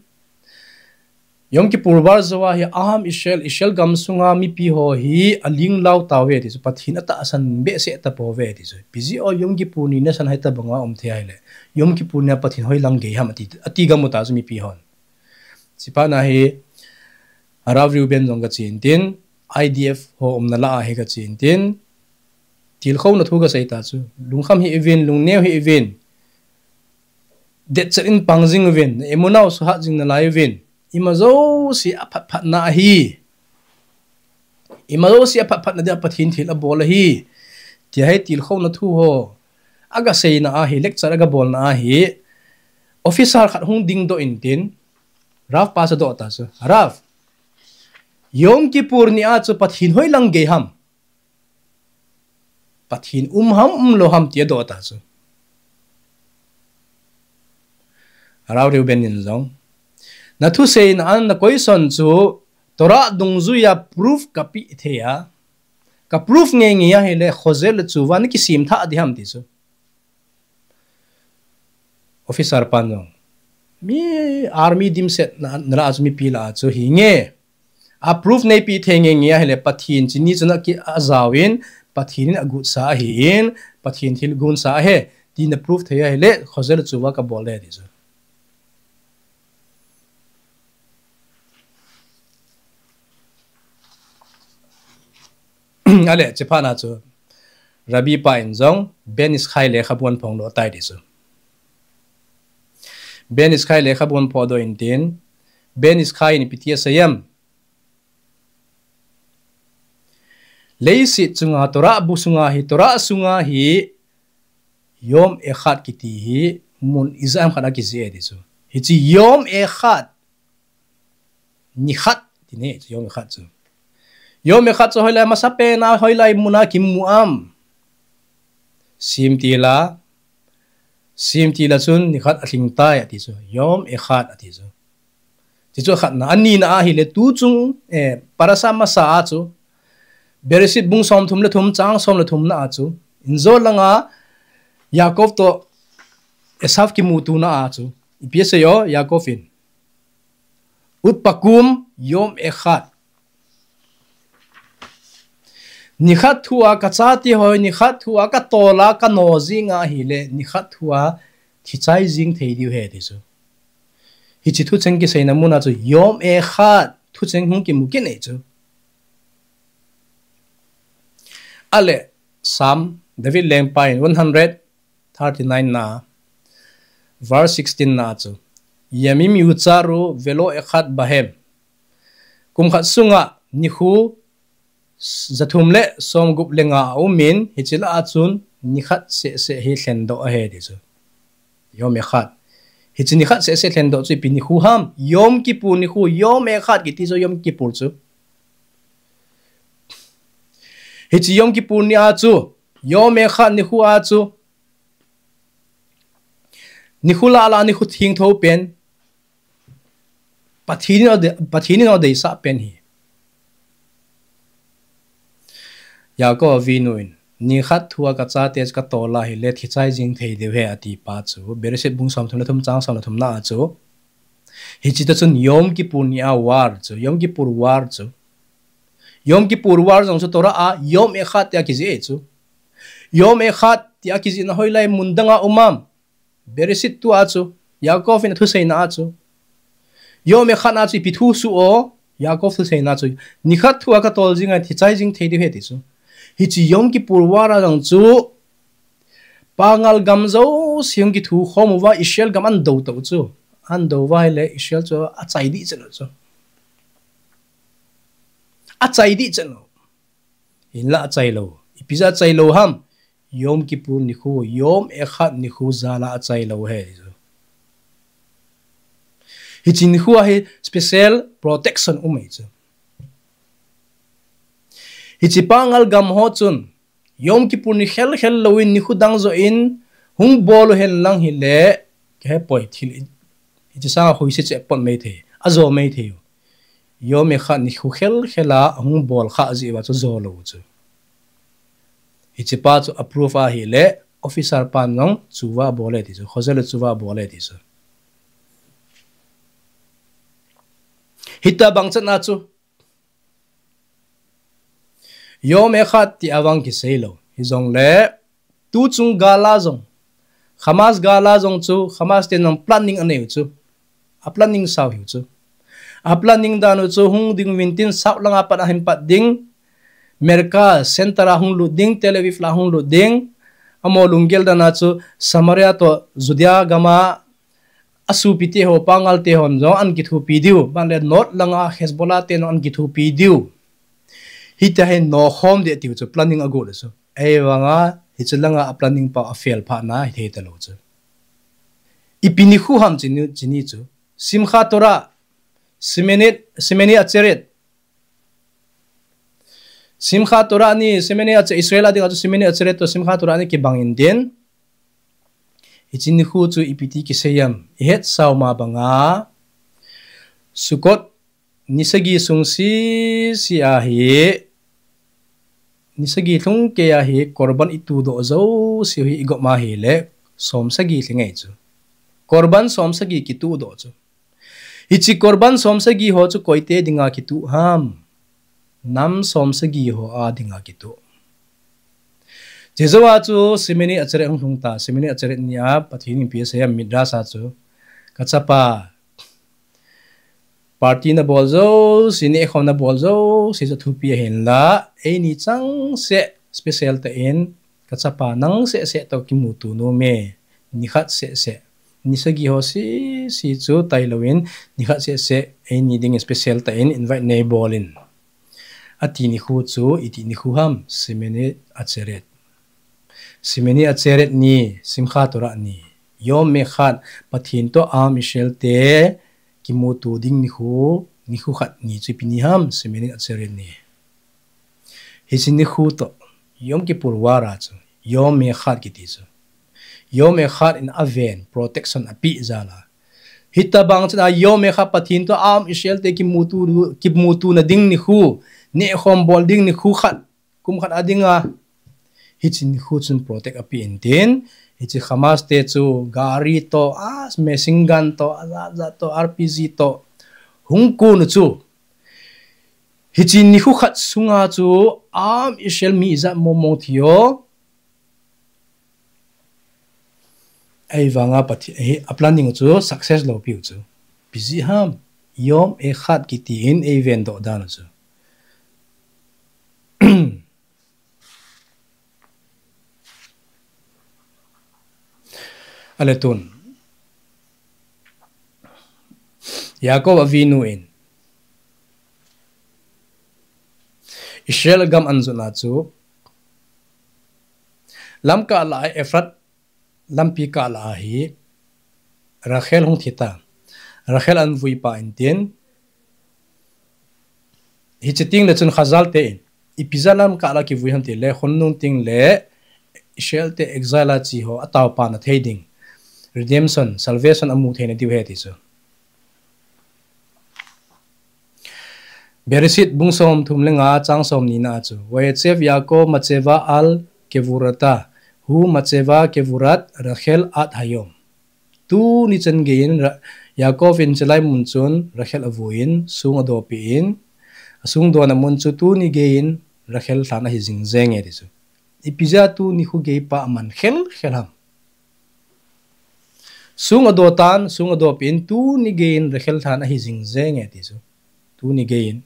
Yom Kippur war jou a hi Am Israel, Israel gam sunga mipi ho hi aling lau tauve ti chu, Pathen atahsan behseh tapouve ti chu. Ipi jeh a Yom Kippur ni nasan hi tabang a um thei ahile. Yom Kippur ni a Pathen hoilang gei ham ati, ati gam u ta chu mipi hon. Chuphat na hi Harav Reuben jong kache intin, I D F ho umna lah a hi kache intin, tilkhouna thu kasei ta chu, lungkham hih uvin, lungneo hih uvin, detchet in pang jing uvin, na imunau suhat jing nalai uvin, ima jouse aphatphatna ahi. Ima jouse aphatphatna dia Pathen thil abol ahi. Tia hi tilkhouna thu ho, aga seina ahi, lecture aga bolna ahi, officer khat hung dingdoh intin, Rav pa chu adoh ta chu, Rav, Yom Kippur ni a chu Pathen hoilang gei ham? Pathen um ham umlou ham ti adoh ta chu. Rav Reuben in jong, nathuseina a na question chu Torah dungjuia proof kapeh thei a, ka proof ngeingei ahile Chozer le Tshuva nakisem tha ding ham ti chu. Officer pan jong, mi army dimset na, na lah a chu, mipi lah a chu hinge, a proof neipeh thei ngeingei ahile Pathen chuni chu naki ajaovin, Pathen in agotsa ahin, Pathen thilgonsa ahi, tina proof thei ahile Chozer le Tshuva kabol ding ti chu. Ale, chuphat na chu Rabbi pa in jong Ben Ish Chai lekhabu ahin phongdoh tai ti chu. Ben Ish Chai lekhabu ahin phongdoh intin, Ben Ish Chai in ipi ti asei em? Leiset chunga Torah bu sunga hi, Torah sunga hi Yom Echad kiti hi mun ijat ham khat a kijih e ti chu. Hiche Yom Echad, ni khat ti ne chu, Yom Echad chu. Yom Echad chu hoilai masapen a, hoilai mun a kimu am? Semtil a, semtil a chun ni khat alhing tai ati chu, Yom Echad ati chu. Ti chu akhatna. Anina ahile tuchung, eh, parasha masa a chu, Bereshit bung somthum le thum, chang som le thumna a chu, injo langa Yaakov toh Esav kimutona a chu, ipi asei em Yaakovan? Utpakum Yom Echad. Nikhat thua kachate ho nikhat thua katol a kano jing ahile, nikhat thua thichai jing thei diu ahi ti chu. Hiche thucheng kiseina mun a chu Yom Echad thucheng hung kimu kit e chu. Ale, Psalm, David lengpa in one hundred thirty-nine na, verse sixteen na chu, Yamim yucharu velo echad bahem. Kum khat sunga nikho jathum le somgup le nga aumin, hiche lah a chun nikhat sehseh hi lhendoh ahi ti chu. Yom Echad. Hiche nikhat sehseh lhendoh chu ipi nikho ham? Yom Kippur nikho, Yom Echad kiti chu Yom Kippur chu. Hiche Yom Kippur ni a chu, Yom Echad nikho a chu, nikho lah a lah a nikho thengtho pen, Pathen in adei, Pathen in adeisah pen hi. Yaakov Avinu in, nikhat thua kachate katol ahile thichai jing thei diu ahi ati pa chu, Bereshit bung somthum le thum chang som le thumna a chu. Hiche toh chun Yom Kippur ni a war chu, Yom Kippur war chu. Yom Kippur war jong chu Torah a Yom Echad tia kijih e chu. Yom Echad tia kijihna hoilai mun danga um am? Bereshit tua chu, Yaakov in athuseina a chu. Yom Echad na chu ipi thu su o, Yaakov thuseina chu. Nikhat thua katol jing a thichai jing thei diu ahi ti chu. Hiche Yom Kippur war a jong chu, Pangal gam jouse hung kithukhom uva Israel gam ahin dou tauve chu. Ahin dou uva ahile Israel chu achai ding chan u chu. Achai ding chan u. Hinlah achai lou. Ipi jeh a achai lou ham? Yom Kippur nikho, Yom Echad nikho jal a achai lou ahi chu. Hiche nikho a hi special protection um ahi chu. Hiche Pangal gam ho chun, Yom Kippur ni khelkhel louvin nikho dang joh in hung bol u hen lang hile, kahe poi thil in, hiche sanga hoise cheh pon mei thei, ajo mei thei u. Yom Echad nikho khelkhel a hung bol kha jeh uva chu jo lou u chu. Hiche pa chu approve ahile, officer pan jong tshuva abol e ti chu, Chozer le Tshuva abol e ti chu. Hitia bang chan a chu, Yom Echad ti a vang kisei lou. Hijongle, tuchung gal a jong, Hamas gal a jong chu, Hamas ten jong planning anei u chu. A planning sao hiu chu. A planning dan u chu hung ding uvin tin South lang a pat ahin pat ding, America center a hung lut ding, Tel Aviv lah a hung lut ding, amaho lunggel dan a chu Samaria toh Judea gam a, asopi te ho, Pangal te hon jong ahin kithopi diu, ban le North lang a Hezbollah ten jong ahin kithopi diu. Hitia hin nokhom ding tiu chu planning agot u chu. Ahivang a, Hiche langa a planning pa a fail phat na hithei talou chu. Ipi nikho ham chini, chini chu. Simchat Torah, Shemini, Shemini Atzeret. Simchat Torah ni, Shemini Atze-, Israel a dinga chu Shemini Atzeret toh Simchat Torah ni kibang in tin. Hiche nikho chu ipi ti kisei ham. Ihet sao ma banga. Sukkot ni sagi sung sese a hi, ni sagi lhung kei a hi, korban ituh doh jouse hi igop ma hile, som sagi lhing ahi chu. Korban som sagi kituh doh chu. Hiche korban som sagi ho chu koite dinga kituh ham. Nam som sagi ho a dinga kituh. Hiche jou a chu Shemini Atzeret hung lhung ta, Shemini Atzeret ni a Pathen in ipi asei ham Midrash a chu. Ka chapa, party nabol jouse, nehkhom nabol jouse chu thupi ahin la, eini changseh special tah in, ka chapa nang seh seh toh kimuto nom e, nikhat seh seh. Ni sagi ho sese chu tailou in, nikhat seh seh, eini ding special tah in invite neibol in. Ati nikho chu, iti nikho ham, Shemini Atzeret. Shemini Atzeret ni, Simchat Torah ni. Yom Echad, Pathen toh Am Israel te kimuto ding nikho, nikho khat ni chu ipi ni ham, Shemini Atzeret ni. Hiche nikho toh, Yom Kippur War a chu, Yom Echad kiti chu. Yom Echad in aven, protection apeh jal a. Hitobang chun a Yom Echad Pathen toh Am Israel te kimuto, kimuto na ding nikho, nehkhom bol ding nikho khat, kum khat a dinga, hiche nikho chun protect apeh in tin, hiche Hamas te chu gari toh, a, machine gun toh, ajat jat toh, R P G toh, hung kon u chu. Hiche nikho khat sunga chu, Am Israel mi ijat mong mong thi o. Ahivanga Pathen, hi, a planning chu success lou piu chu. Ipi jeh ham, Yom Echad kiti in eiven doh dan u chu. Ale tun. Yaakov Avinu in Israel gam anjotna chu lamkah lah a Efrat lampi kah lah a hi Rachel hung thi ta. Rachel anvui pa in tin, hiche teng le chun Chazal te in, ipi jeh a lamkah lah a kivui ham ti le, khonung teng le Israel te exile a che ho ataopa na thei ding, redemption, salvation amu thei na diu ahi ti chu. Bereshit bung som thum le nga chang som ni na a chu, Vayetzev Yaakov matzeva al kevurata, hu matzeva kevurat Rachel ad hayom. Tuni chan gei in Ra-, Yaakov in chulai mun chun Rachel avui in, song adopeh in, asong dona mun chu tuni gei in Rachel lhan ahi jing jeng e ti chu. Ipi jeh a tuni khu gei pa aman khel khel ham. Song adotan, song adopeh in, tuni gei in Rachel lhan ahi jing jeng e ti chu. Tuni gei in.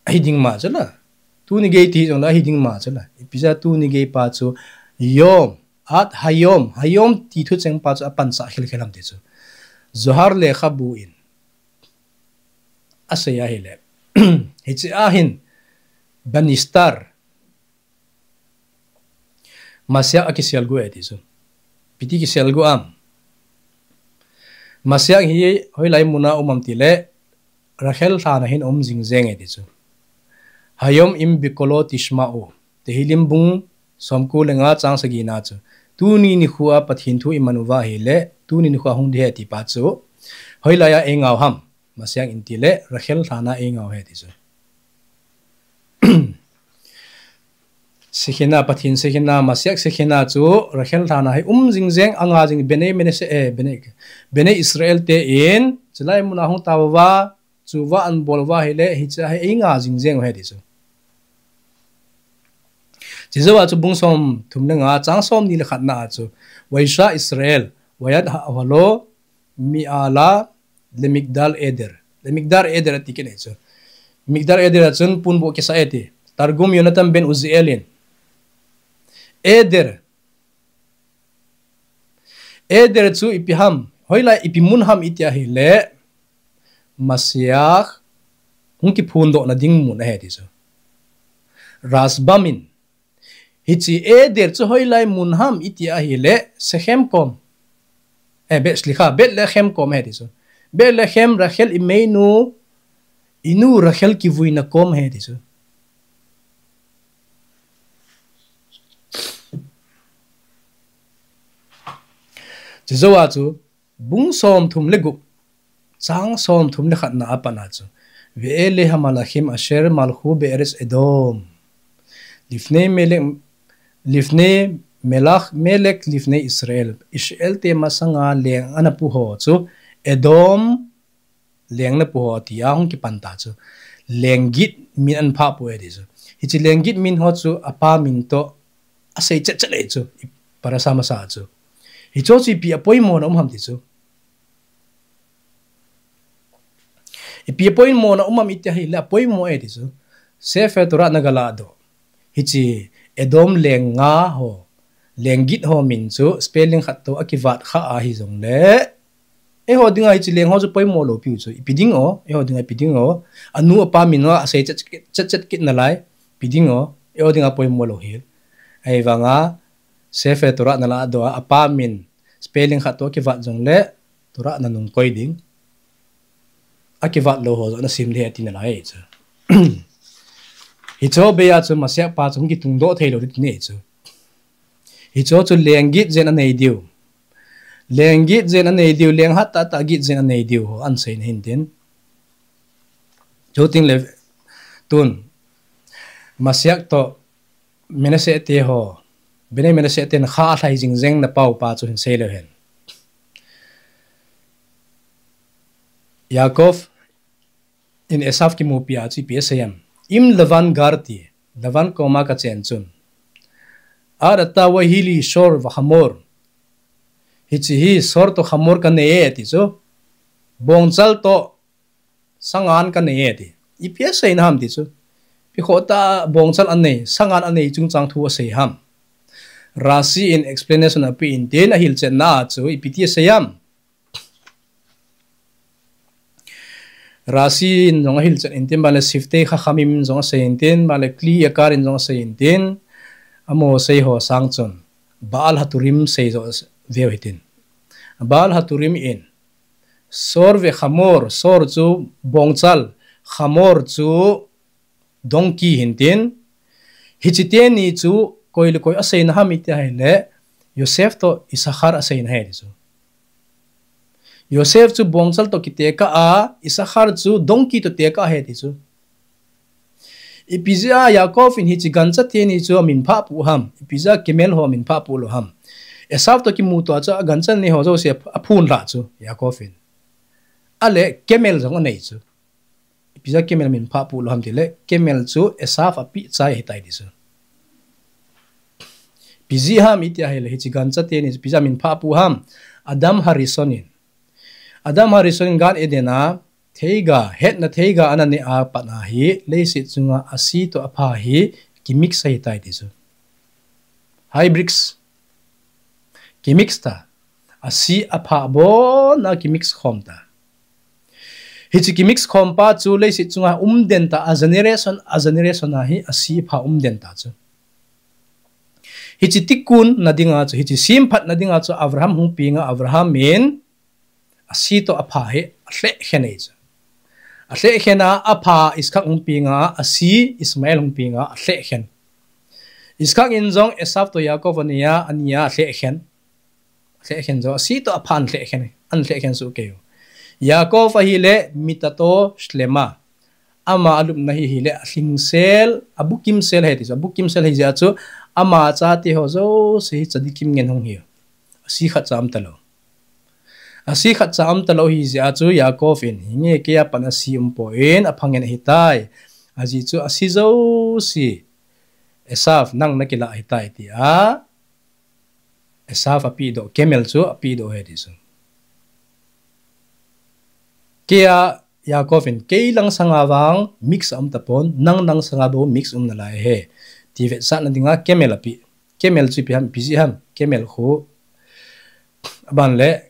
Ahi ding ma chu la. Tuni gei ti jong la ahi ding ma chu la. Ipi jeh a tuni gei pa chu Yom, ad hayom, hayom ti thucheng pa chu apansah khel khel ham ti chu. Zohar lekhabu in asei ahile. Hiche a hin Banistar Mashiach akisel gu e ti chu. Ipi ti kisel gu am. Mashiach hi hoilai mun a um am ti le, Rachel lhan a hin um jing jeng e ti chu. Hayom im bikolo tishma'u. Tehillim bung somko le nga chang sagi na chu. Tuni nikho a Pathen thu iman uva ahile, tuni nikho a hung ding ahi ti pa chu. Hoilai a eingao ham. Mashiach in ti le, Rachel lhan a eingao ahi ti chu. Shekhinah, Pathen Shekhinah, Mashiach Shekhinah chu Rachel lhan a hi um jing jeng, anga jing Bnei Menashe, eh, Bnei, Bnei Israel te in, chulai mun a hung tao uva, chu va anbol uva ahile, hiche a hi einga jing jeng u ahi ti chu. Hiche jou a chu bung som thum le nga chang som ni le khat na a chu, Vayesha Israel, vayad ha'ohalo, mi'ala, lemigdal eder. Lemigdal eder ati kit e chu. Migdal eder a chun ponbuh kisa e ti. Targum Yonatan ben Uziel in. Eder. Eder chu ipi ham. Hoilai ipi mun ham iti ahile. Mashiach hung kiphondoh na ding mun ahi ti chu. Rashbam in. Hiche Eder chu hoilai mun ham iti ahile, Shechem kom. Eh, Bet, slikha, Bethlehem kom ahi ti chu. Bethlehem Rachel imeinu, inu Rachel kivuina kom ahi ti chu. Chujou a chu, bung somthum le gup, chang somthum le khatna a pat a chu. Ve'ele hamalachim asher malchu be'eretz Edom. Lifnei melech, lifnei melech, melech lifnei Israel. Israel te masanga leng ana pu ho chu Edom leng ana pu ho tia hung kipan ta chu. Leng git min ana phah pu e ti chu. Hiche leng git min ho chu apa min toh asei chet chet le chu. Parasha masa chu. Hicho chu ipi apoimo na um ham ti chu. Ipi apoimo na um ham iti ahile apoimo e ti chu. Sefer Torah na ga ladoh. Hiche Edom leng nga ho, leng git ho min chu spelling khat toh akivat kha ahi jongle, eiho dinga hiche leng ho chu poimo lou piu chu. Ipi ding o, eiho dinga ipi ding o. Anu apa min ho asei chet chet, chet chet kit nalai. Ipi ding o, eiho dinga poimo lou hi. Ahivanga Sefer Torah na ladoh a, apa min spelling khat toh akivat jongle, Torah na nung koi ding. Akivat lou ho jong ana sim le ati nalai chu. Hicho bei a chu Mashiach pa chu hung kitungdoh thei lou ding ti nei chu. Hicho chu leng git jen anei diu. Leng git jen anei diu, leng hat tah tah git jen anei diu ho ana sei na hin tin. Chuting le tun Mashiach toh Menashe te ho, Bnei Menashe ten kha alhai jing jeng na pau pa chu hin sei leu hen. Yaakov in Esav kimupi a chu ipi asei em. Im Lavan garti, Lavan koma kachen chun. Ad ata vahi li shor vachamor. Hiche hi shor toh chamor kanei e ti chu. Bongchal toh sangan kanei e ti. Ipi asei na ham ti chu. Ipi khoh tah bongchal anei, sangan anei chungchang thu asei ham. Rashi in explanation ape in tin ahilchetna a chu ipi ti asei ham. Rashi in jong ahilchet in tin, bale Siftei Chachamim in jong asei in tin, bale Kli Yakar in jong asei in tin, amaho sei ho sang chun, Baal HaTurim sei jo veu hitin. Baal HaTurim in, Shor ve Chamor, Shor chu bongchal, Chamor chu donkey hin tin, hiche teni chu koi le koi asei na ham iti ahile, Yosef toh Isachar asei na ahi ti chu. Yosef chu bongchal toh kitekah a, Isachar chu donkey toh tekah ahi ti chu. Ipi jeh a Yaakov in hiche gancha teni chu amin phah pu ham, ipi jeh a camel ho amin phah pu lou ham. Esav toh kimuto a chu agancha nei ho jouse aphun lha chu Yaakov in. Ale camel jong anei chu. Ipi jeh a camel amin phah pu lou ham tile, camel chu Esav apeh chai ahitai ti chu. Ipi jeh ham iti ahile, hiche gancha teni chu ipi jeh a amin phah pu ham. Adam Harishon in. Adam Harishon in Gan Eden a theiga, hetna theiga ana neh a pat a hi, leiset chunga asi toh apha hi kimix ahitai ti chu. Hybrids. Kimix ta. Asi apha abon a kimix khom ta. Hiche kimix khom pa chu leiset chunga umden ta, a generation, a generation a hi asi apha umden ta chu. Hiche tikkun na dinga chu, hiche semphat na dinga chu Abraham hung penga, Abraham in asi toh apha hi alheh khen ahi chu. Alheh khen a, apha Iskak hung penga, asi Ismael hung penga, alheh khen. Iskak in jong Esav toh Yaakov ania, ania alheh khen. Alheh khen jong, asi toh apha alheh khen, alheh khen soh kei u. Yaakov ahile, mitato shlema. Ama alupna hi hile, alhingsel, abukim sel ahi ti chu, abukim sel ahi jeh a chu, ama chate ho jouse hi tzadikim ngen hung hi. Asi khatcha um talou. Asi khatcha um talou ahi jeh a chu Yaakov in, hinge kei a pat asi um poi, apha ngen ahitai. Ajeh chu asi jouse, Esav nang nakilah ahitai tia, Esav apehdoh, camel chu apehdoh ahi ti chu. Kei a Yaakov in, kei lang sanga vang mix aum tapon, nang lang sanga bou mix um nalai ahi. Ti vetsahna dinga camel apeh. Camel chu ipi ham, ipi jeh ham, camel khu. Aban le,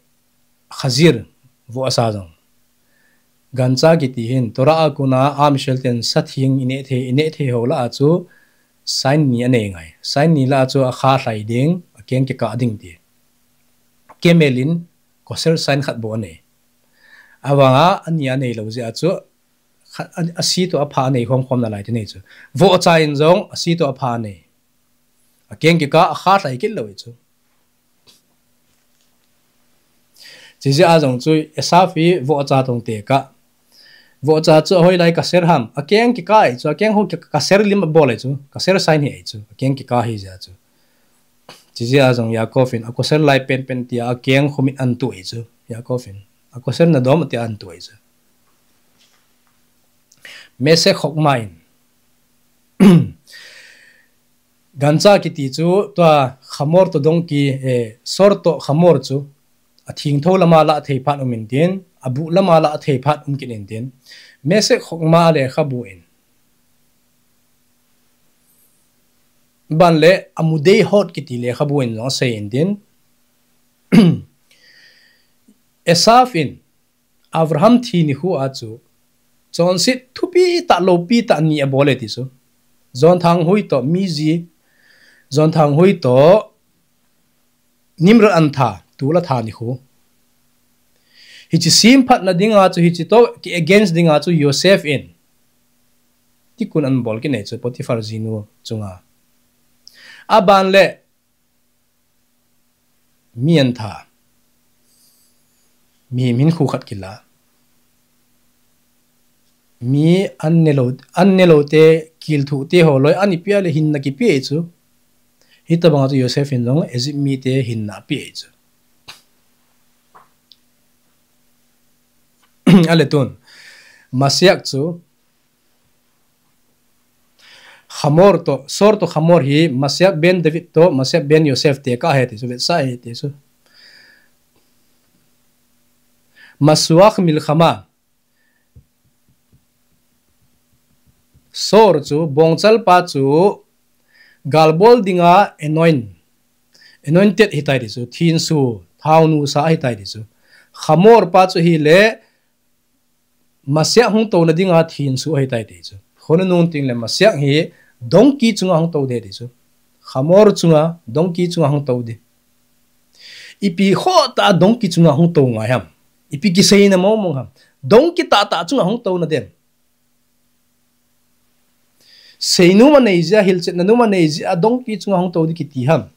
khazir, voh asa jong. Gancha kiti hin, Torah a kona, a Israel ten sa theng ineh thei, ineh thei ho lah a chu, Sign ni anei ngai. Sign ni lah a chu akha lhai ding, akeng kikah ding ti. Camel in Kosher sign khat bou anei. Avanga ani anei lou jeh a chu, khat, a, asi toh apha anei khom khom nalai ti nei chu. Vohcha in jong asi toh apha anei. Akeng kikah, akha lhai kit lou hi chu. Chijeh a jong chu Esav hi vohcha tong tekah. Vohcha chu ahoilai Kosher ham. Akeng kikah hi chu, akeng ho ki-, Kosher lim abol hi chu. Kosher sign hi hi chu. Akeng kikah hi jeh a chu. Chijeh a jong Yaakov in, a Kosher lai penpen tia akeng khomit antuh hi chu. Yaakov in. A Kosher nadom tia antuh hi chu. Mesek Chokmah in. Gancha kiti chu tua Hamor toh donkey, eh, Sor toh Hamor chu athingtho lama lah thei phat um intin, abuh lama lah thei phat um kit intin. Mesek Chokmah lekhabu in. Ban le Amudei Hot kiti lekhabu in jong asei intin. Esav in Abraham thi nikho a chu chonset thupi tah loupi tah ni abol e ti chu. John Thanghui toh Miji, John Thanghui toh Nimrod an tha, tul atha nikho. Hiche semphat na dinga chu, hiche toh ki against dinga chu Yosef in tikun anbol kit nei chu Potiphar jinu chunga. Aban le mi an tha. Mihem hinkho khat kila. Mi an nelou, an nelou te, kilthuh te ho loi, an ipi a le hinna kipe chu. Hitabang chu Yosef in jong Egypt mite hinna ape chu. Ale tun, Masiah chu, Hamor toh, Sor toh Hamor hi, Masiah ben David toh, Masiah ben Yosef tekah ahi ti chu, vetsah ahi ti chu. Masuach Milchama. Sor chu, bongchal pa chu, galbol dinga anoint, anointed ahitai ti chu, thinsu, thaonusa ahitai ti chu. Hamor pa chu hile, Masiah hung touna dinga thinsu ahitai ti chu. Khonung teng le Masiah hi donkey chunga hung tou ding ti chu. Hamor chunga, donkey chunga hung tou ding. Ipi khoh tah a donkey chunga hung tou ngai ham. Ipi kiseina mong mong ham. Donkey tah tah chunga hung touna dem. Seinom anei jeh a, hilchetna nom anei jeh a, donkey chunga hung tou ding kiti ham.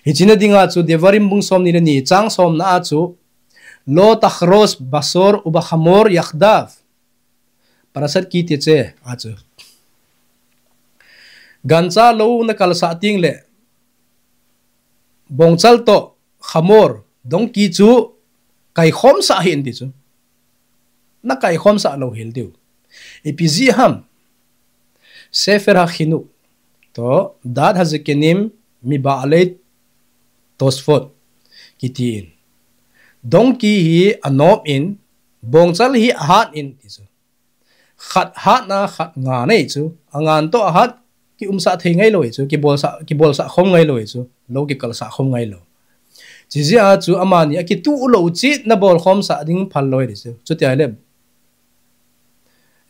Hiche na dinga chu Devarim bung somni le ni chang somna a chu, Lo tachrosh basor ubahamor yachdav. Parashat Ki Teitzeh a chu. Gancha lou na kalsah teng le, bongchal toh Hamor, donkey chu kaikhomsah hih in ti chu. Na kaikhomsah lou hel diu. Ipi jeh ham. Sefer HaChinuch toh Da'at HaZekenim Miba'alei Tosfot kiti in. Donkey hi anom in, bongchal hi ahat in ti chu. Khat hatna, khat ngan ahi chu. Angan toh ahat, kiumsah thei ngai lou ahi chu. Kibolsah, kibolsah khom ngai lou ahi chu. Lou kikalsah khom ngai lou. Chijeh a chu amani akituh lou cheh na bolkhomsah ding phal lou ahi chu. Chuti ahile,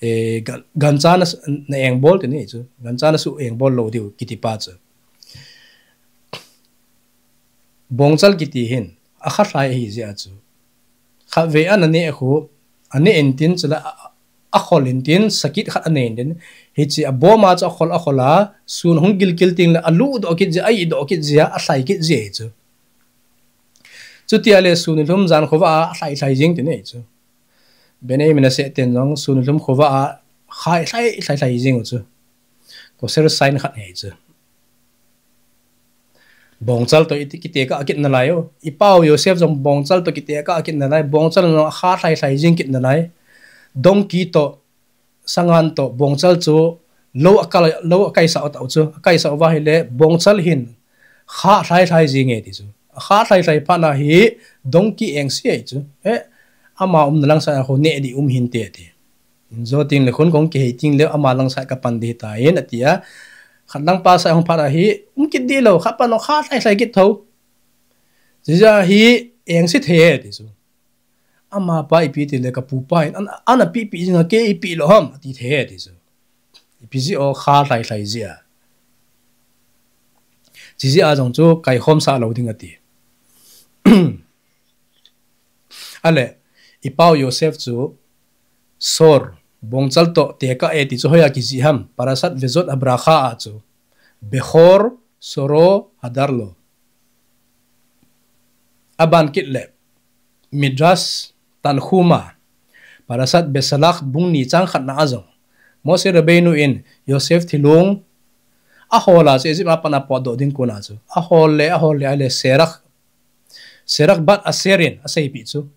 eh, gan-, gancha na, na engbol ti ni chu. Gancha na su engbol lou diu kiti pa chu. Bongchal kiti hin, akha lhai ahi jeh a chu. Khatvei ana neh khu, aneh intin chule a, a, akhol intin, sakit khat anei intin. Hiche abom a chu akhol, akhol a, sun hung gilkel teng le, aluh doh kit jeh, a-ih doh kit jeh, alhai kit jeh ahi chu. Chuti ahile sun nilhum jan khovah a, alhai lhai jeng ti ni chu. Bnei Menashe ten jong sun nilhum khovah a, khai lhai, lhai, lhai jeng u chu. Kosher sign khat ahi chu. Bongchal toh iti kitekah kit nalai o. I pau Yosef jong bongchal toh kitekah kit nalai. Bongchal jong akha lhai lhai jing kit nalai. Donkey toh, sangan toh, bongchal chu lou akal, lou akaisah u tau chu. Akaisah uva ahile, bongchal hin kha lhai lhai jing e ti chu. Akha lhai lhai phat na hi donkey engse ahi chu. Eh, ama umna lang sah a khu neh ding um hinte ti. Injo teng le khun kong kihei teng le ama lang sah kapan ding ahitai, ati a. Khat lang pa sah hung phat a hi, um kit ding lou, khat pa nung kha lhai lhai kit tho. Jija hi engse thei e ti chu. Ama pa ipi ti le ka pu pa in, an, ana pi pi jing a kei ipi lou ham, ati thei e ti chu. Ipi jeh a kha lhai lhai jeh a. Chi jeh a jong chu kaikhom sah lou ding ati. Ale, i pau Yosef chu, Sor, bongchal toh tekah e ti chu hoiya kijih ham, Parashat Vezot Habracha a chu, Bechor, Soro, Hadarlo. Aban kit le, Midrash Tanhuma, Parashat Besalach bung ni chang khatna a jong, Moshe Rabbeinu in Yosef thilung ahol a chu Egypt a pat a potdoh ding kon a chu, ahol le, ahol le, ale Serach, Serach bat Aser in aseipeh chu.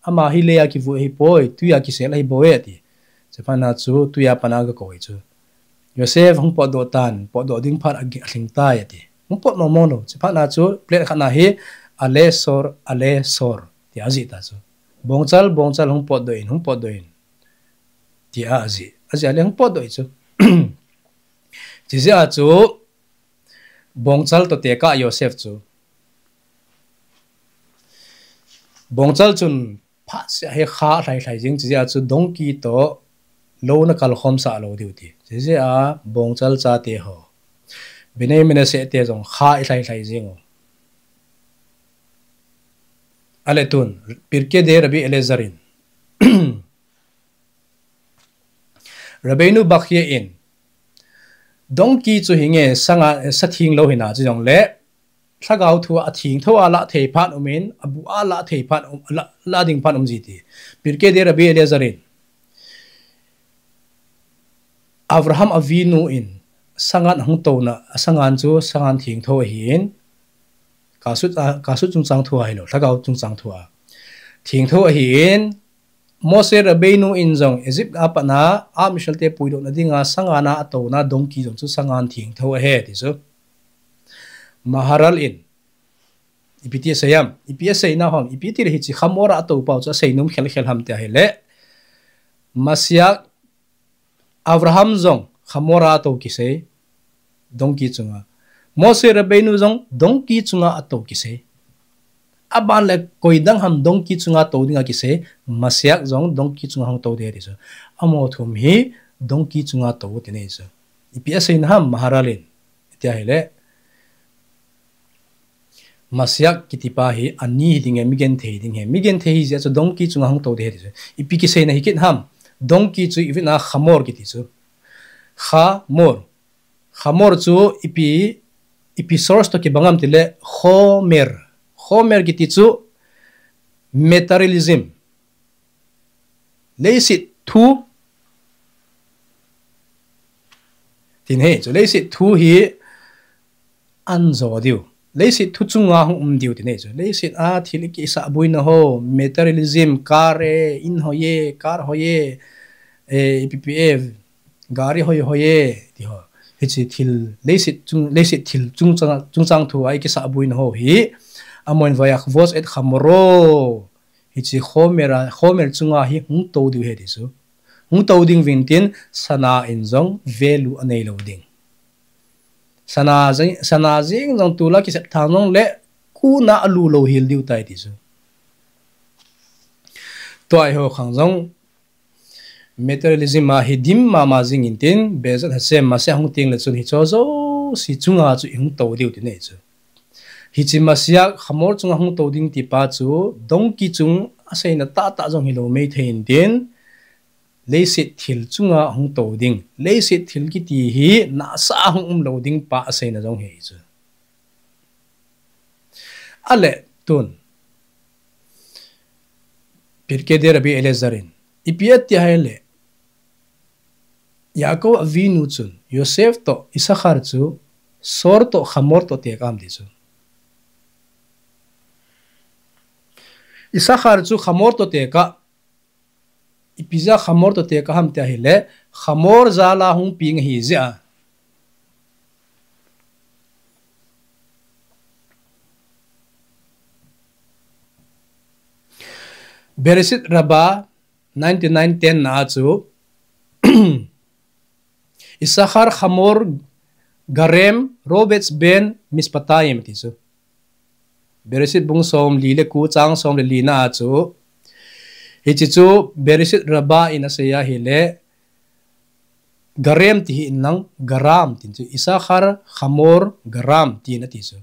Ama hi leiya kivu ahipoi, tuiya kisel ahibouve ati. Chuphat na chu tuiya pat a gakou e chu. Yosef hung potdoh tan, potdoh ding phat a, alhing tai ati. Hung pot mong mong lou. Chuphat na chu plate khat na hi, Ale Sor, Ale Sor, tia ajih ta chu. Bongchal, bongchal hung potdoh in, hung potdoh in, tia ajih. Ajih ale hung potdoh e chu. Chi jeh a chu, bongchal toh tekah Yosef chu, bongchal chun phat seh a hi kha lhai lhai jing, chi jeh a chu donkey toh lou na kalkhom sah lou diu ti. Chi jeh a bongchal chate ho, Bnei Menashe te jong kha i lhai lhai jing u. Ale tun, Pirkei Rabbi Eliezer in, Rabbeinu Bachya in, donkey chu hinge sanga, sa theng lou hina chu jong le, lhagao thu a thengtho a lah thei phat um in, abu a lah thei phat um, lah, lah ding phat um ji ti. Pirkei Rabbi Eliezer in, Avraham Avinu in sangan ahung touna, asangan chu sangan thengtho ahin, kasut a, kasut chungchang thu a hilou, lhagao chungchang thu a thengtho ahin, Moshe Rabbeinu in jong Egypt a pat a, a Israel te puidoh na dinga sangan a atouna donkey jong chu sangan thengtho ahi ti chu. Maharal in, ipi ti asei ham, ipi asei na ham, ipi ti le hiche Hamor a atou pau chu asei nom khel khel ham ti ahile, Mashiach, Avraham jong Hamor a atou kisei, donkey chunga. Moshe Rabbeinu jong donkey chunga atou kisei. Aban le koi dang ham donkey chunga tou dinga kisei, Mashiach jong donkey chunga hung tou ding ti chu. Amaho thum hi donkey chunga tou ti nei chu. Ipi asei na ham Maharal in, ti ahile, Mashiach kiti pa hi ani hi ding e, mi genthei hi ding e. Mi genthei hi jeh chu donkey chunga hung tou ding ti chu. Ipi kisei na hi kit ham. Donkey chu Ivrit a Hamor kiti chu. Hamor. Hamor chu ipi, ipi source toh kibang ham ti le Homer. Homer kiti chu materialism. Leiset thu. Tin he, chu leiset thu hi an jo diu. Leiset thu chunga hung um diu tin he chu. Leiset a thil i kisah boina ho, materialism, car e, in hoi e, car hoi e, e, ipi pi e, gari hoi hoi e, ti ho. Hiche thil, leiset chung, leiset thil chungchang, chungchang thu a i kisah boina ho hi. Amahon vayachvot et chamoro. Hiche Homer a, Homer chunga hi hung tou diu he ti chu. Hung tou ding vin tin, sana in jong value anei lou ding. Sana jeng, sana jeng jong tula kisep thang jong le kuna alu lou hel diu tai ti chu. Tua hi ho khang jong materialism a hi dim mama jing in tin, Be'ezrat Hashem Mashiach hung teng le chun hicho jouse chunga chu i hung tou diu ti nei chu. Hiche Mashiach Hamor chunga hung tou ding ti pa chu, donkey chung aseina tahtah jong hilou maithei in tin, leiset thil chunga hung tou ding, leiset thil kiti hi nasa a hung um lou ding pa aseina jong hi chu. Ale tun, Pirkei Rabbi Eliezer in, ipi ati ahile, Yaakov Avinu chun, Yosef toh Issachar chu, Sor toh Hamor toh tekah am ti chu. Issachar chu Hamor toh tekah, ipi jeh a Hamor toh tekah ham ti ahile, Hamor jal a hung peng ahi jeh a. Bereshit Rabbah, ninety-nine ten na a chu, Issachar Hamor Garem Rovetz Ben Mispatayim ti chu. Bereshit bung som li le ko chang som le li na a chu. Hiche chu Bereshit Rabbah in asei ahile, Garem ti hi in lang, Garam tin chu. Issachar, Hamor, Garam tin ati chu.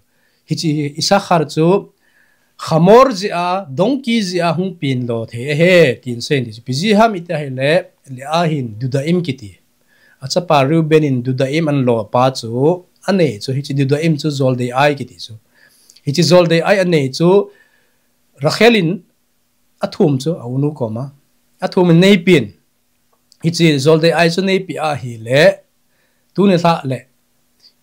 Hichi Issachar chu Hamor jia, donkey jia hung pin lo thei ahi, tin sei in ti chu. Ipi jeh ham iti ahile, Leah hin Dudaim kiti. Achapa Reuben in Dudaim an lo pa chu, anei chu, hichi Dudaim chu Zoldei ai kiti chu. Hichi Zoldei ai anei chu, Rachel in athum chu, a unu koma. Athum in neipin. Hichi Zoldei ai chu neipi ahile, tuni lhah le,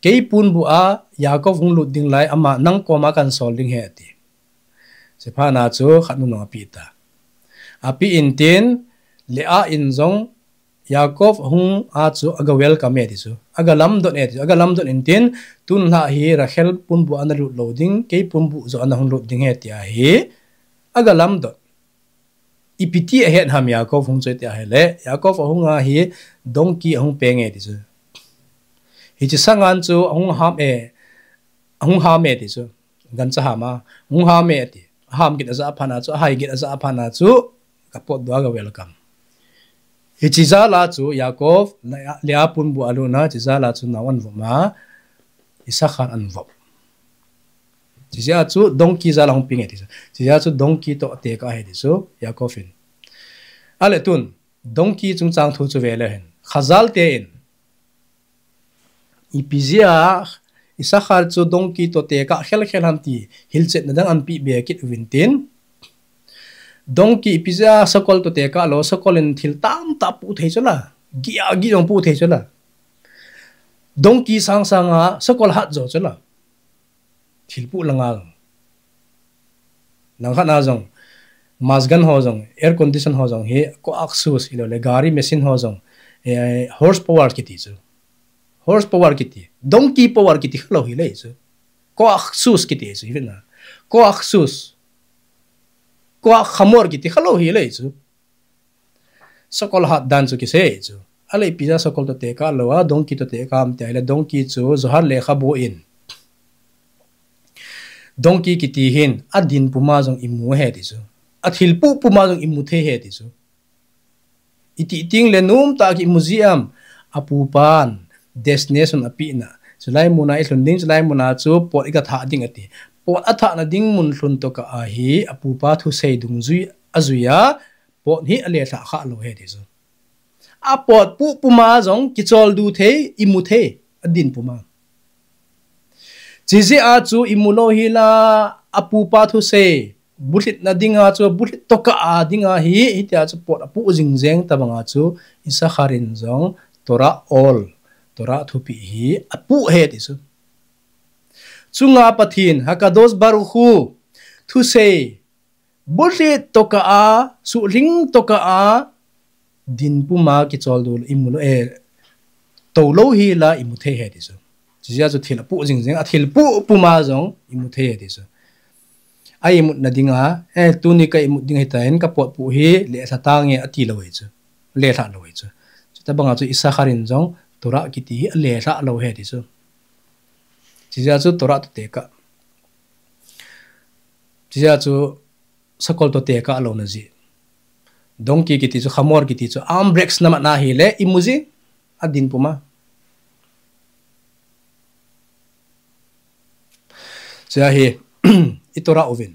kei punbu a Yaakov hung lut ding lai, ama nang koma kan sol ding ahi ati. Chuphat na chu khat nu nung api ta. Api in tin, Leah in jong Yaakov hung a chu aga welcome e ti chu. Aga lamdot e ti chu. Aga lamdot in tin, tun lhah hi Rachel punbu a na lut lo ding, kei punbu jo a na hung lut ding ahi ti ahi. Aga lamdot. Ipi ti ahet ham Yaakov hung chu iti ahile, Yaakov ahung a hi donkey ahung peng e ti chu. Hichi sangan chu ahung ham e, ahung ham e ti chu. Gancha ham a, ahung ham e ati. Aham gin aja phat na chu, ahai gin aja phat na chu, ka potdoh a ga welcome. Hichi jal a chu Yaakov, Leah, Leah punbu a lut na, hichi jal a chu nao an vop ma, Issachar an vop. Chijeh a chu donkey jal a hung peng e ti chu. Chijeh a chu donkey toh tekah ahi ti chu, Yaakov in. Ale tun, donkey chungchang thu chu ve le hen. Chazal te in, ipi jeh a Issachar chu donkey toh tekah khel khel ham ti hilchetna dang an pe be kit uvin tin. Donkey ipi jeh a sakol toh tekah lo, sakol in thil tamtah pu thei chu la. Gih a gih jong pu thei chu la. Donkey sang sang a sakol hat jo chu la. Thil pu langa jong. Langkhat na jong, Mazgan ho jong, air condition ho jong hi, koach sus ilo le, gari machine ho jong, eh, horse power kiti chu. Horse power kiti. Donkey power kiti kha lo hi le chu. Koach sus kiti chu, hi na. Koach sus. Koach hamor kiti kha lo hi le chu. Sakol hat dan chu kisei chu. Ale ipi jeh a sakol toh tekah lo a, donkey toh tekah ham ti ahile donkey chu Zohar lekhabu in. Donkey kiti hin, adin puma jong imu ahi ti chu. Athil pu puma jong imu thei ahi ti chu. Iti ting le nom tah a kimu ji am, apupan, destination api na. Chulai muna ilhun ding, chulai muna chu pot iga thah ding ati. Pot athah na ding mun lhun toh kah a hi, apupa thusei dungjui ajui a, pot hi alelhah kha lo ahi ti chu. Apot pu puma jong kicholdo thei, imu thei, adin puma. Chijeh a chu imu lo hi la, apupa thusei, bulhit na dinga chu, bulhit toh kah a dinga hi, hitia chu pot apu jing jeng tabang a chu, Issachar in jong, Torah ol, Torah thupi hi, apu ahi ti chu. Chunga Pathen, Hakadosh Baruch Hu, thusei, bulhit toh kah a, suhlhing toh kah a, din puma kicholdo imu lo, eh, tou lo hi la imu thei ahi ti chu. Chijeh a chu thil apu jing jeng, athil pu puma jong imu thei ahi ti chu. A imut na dinga, eh, tuni ka imut ding ahi tan, ka pot pu hi, lelha tange ati lo ahi chu. Lelha lo ahi chu. Chutabang a chu Issachar in jong, Torah kiti hi, alelha lo ahi ti chu. Chijeh a chu Torah toh tekah. Chijeh a chu sakol toh tekah lo na ji. Donkey kiti chu, hamor kiti chu, arm brakes na mat na hi le, imu ji, adin puma. Chijeh a hi, i Torah uvin.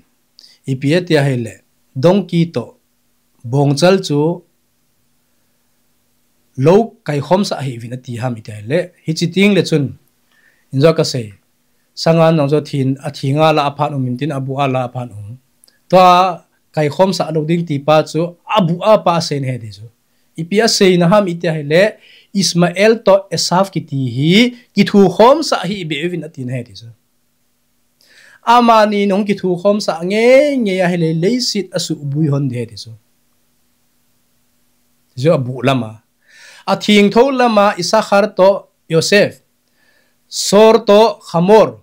Ipi ati ahile, donkey toh, bongchal chu, lo kaikhom sah hi uvin ati ham iti ahile, hichi ting le chun, injo kasei, sangan nang jo thin, athi nga la aphan um in tin, abu a la aphan um. Tua kaikhom sah lo ding ti pa chu, abu a pa asei na ahi ti chu. Ipi asei na ham iti ahile, Ishmael toh Esav kiti hi, kithukhom sah hi ibe uvin ati na ahi ti chu. Amani nung kithukhom sah ngei ngei ahile leiset asuhbui hon ding ahi ti chu. Chu abu lama. Athingtho lama Issachar toh Yosef. Sor toh Hamor.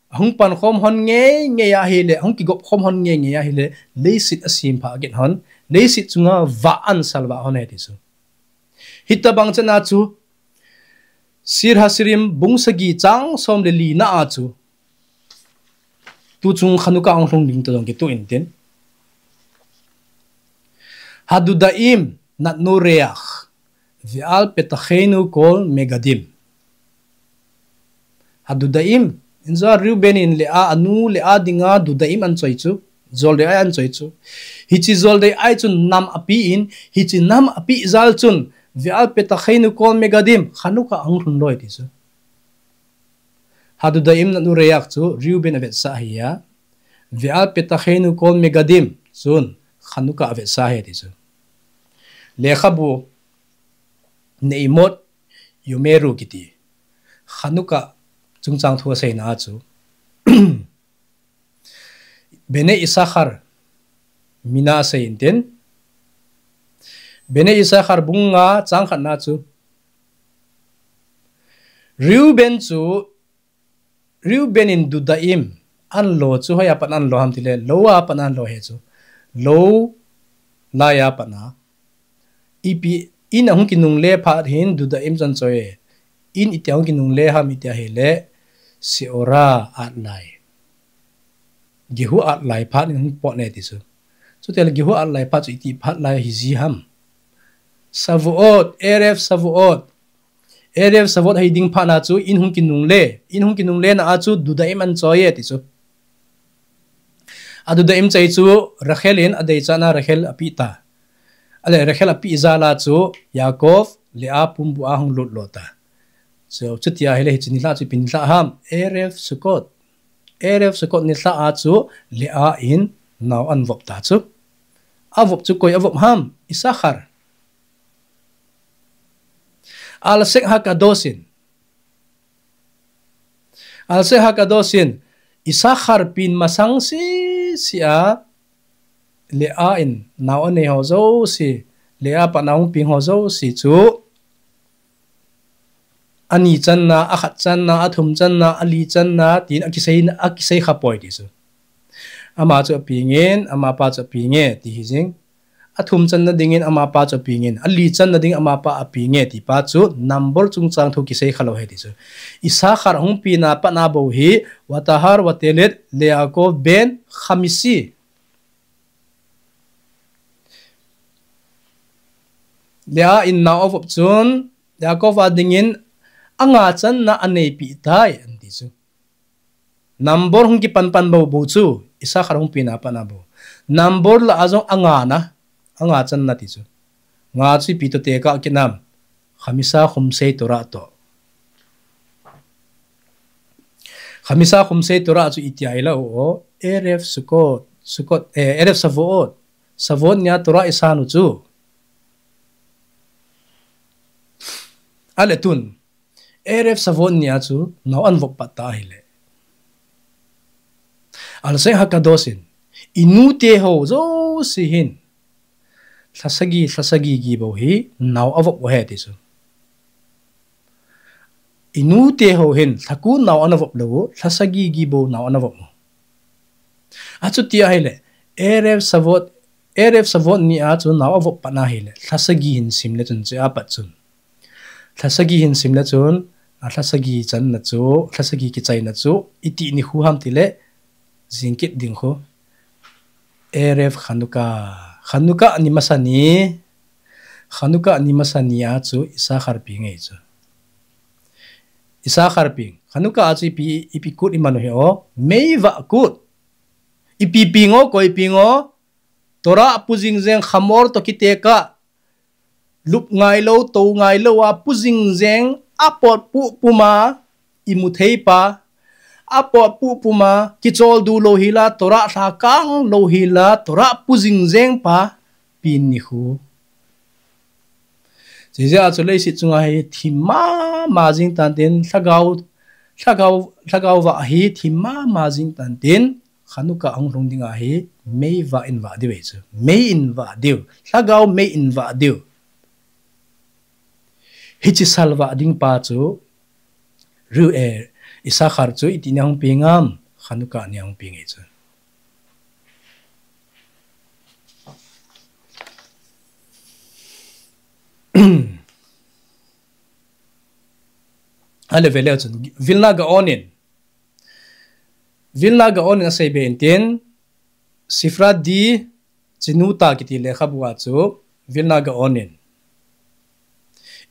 Ahung pankhom hon ngei ngei ahile, ahung kigop khom hon ngei ngei ahile, leiset asem pha kit hon. Leiset chunga vah an salvah hon ahi ti chu. Hitabang chana chu, Sir Hashirim bung sagi chang som le li na a chu. Tu chung Chanukah ahung lhung ding toh jong kitu in tin. Hadudaim natnu reach. Ve'al petachenu kol megadim. Hadudaim. Inza Reuben in Leah, anu Leah dinga Dudaim anchoi chu. Joldei ai anchoi chu. Hichi joldei ai chun nam api in, hichi nam api jal chun. Ve'al petachenu kol megadim. Chanukah ahung lhun loi ti chu. Hadudaim nanu reyak chu Reuben avetsah ahi a. Ve'al petachenu kol megadim. Chun Chanukah avetsah ahi ti chu. Lekhabu Neimot Yomeru kiti. Chanukah chungchang thu aseina a chu. Bene Isachar mina asei intin. Bene Isachar bung nga chang khatna chu. Reuben chu Reuben in Dudaim anlo chu hoiya pat anlo ham tile, lou a pat anlo ahi chu. Lou laiya pat a. Ipi in ahung kinungle phat hin Dudaim chun anchoi e. In itia hung kinungle ham itia ahile Seora atlai. Gehu atlai phat in hung pot e ti chu. Chutia le Gehu atlai phat chu iti phat lai hiji ham. Shavuot, Erev Shavuot. Erev Shavuot ahi ding phat na chu in hung kinungle, in hung kinungle na a chu Dudaim anchoi e ti chu. A Dudaim choi chu Rachel in adeichat na Rachel api ta. Ale Rachel api jal a chu Yaakov Leah pumbu a hung lut lo ta. Chu, chutia ahile hichi nilhah chu ipi nilhah ham, Erev Sukkot. Erev Sukkot nilhah a chu Leah in nao anvop ta chu. Avop chu koi avop ham, Isachar. Al Sek Hakadosh in. Al Sek Hakadosh in Isachar pen masang sese a Leah in nao anei ho jouse, Leah pat a hung peng ho jouse chu ani channa, akhat channa, athum channa, ali channa, tin akisei, akisei khapoi ti chu. Ama chu apengin, amapa chu apenge ti hijing. Athum channa dingin amapa chu apengin, ali channa ding amapa apenge ti pa chu number chungchang thu kisei khalou ahi ti chu. Isachar hung pen a pat a bou hi, Vatahar Vateled LeYaakov Ben Chamishi. Leah in nao avop chun, Yaakov a dingin anga channa aneipi tai, anti chu. Number hung kipan pan bou bou chu, Isachar hung pen a pat a bou. Number lah a jong anga na, anga channa ti chu. Nga chu ipi toh tekah kit nam, Chamisha Chumshei Torah toh. Chamisha Chumshei Torah chu itia ila u o, Erev Sukkot, Sukkot, eh, Erev Shavuot. Shavuot nia Torah isan u chu. Ale tun, Erev Shavuot nia chu nao anvop pat ta ahile. Al Sek Hakadosh in, inute ho jouse hin, lha sagi, lha sagi gi bou hi nao avop u ahi ti chu. Inute ho hin, lha ko nao anavop lou u, lha sagi gi bou nao anavop u. Achuti ahile, Erev Shavuot, Erev Shavuot nia chu nao avop pat na ahile, lha sagi hin sim le chun che apat chun. Lha sagi hin sim le chun, a lha sagi channa chu, lha sagi kichaina chu, iti nikho ham tile, jingkit ding khu. Erev Chanukah, Chanukah ni masa ni, Chanukah ni masa nia chu Isachar peng ahi chu. Isachar peng, Chanukah a chu ipi, ipi kut iman u hi o, meivah kut. Ipi peng o, koi peng o, Torah pu jing jeng chamor toh kitekah, lup ngai lou, tou ngai lou a pu jing jeng, apot pu puma, imu thei pa, apot pu puma, kichol du lou hi la, Torah lha kang lou hi la, Torah pu jing jeng pa, pen nikho. Chijeh a chu leiset chunga hi thim mama jing tan tin, lhagao, lhagao, lhagao vah hi thim mama jing tan tin, Chanukah ahung lhung ding ahi, meivah in vah diu ahi chu. Mei in vah diu. Lhagao mei in vah diu. Hichi salvah ding pa chu, Ru-, eh, Isachar chu iti nia hung peng am, Chanukah nia hung peng ahi chu. Ale ve leu chun, Vilna Gaon in, Vilna Gaon in asei be intin, Sifra di Chinuta kiti lekhabu a chu, Vilna Gaon in.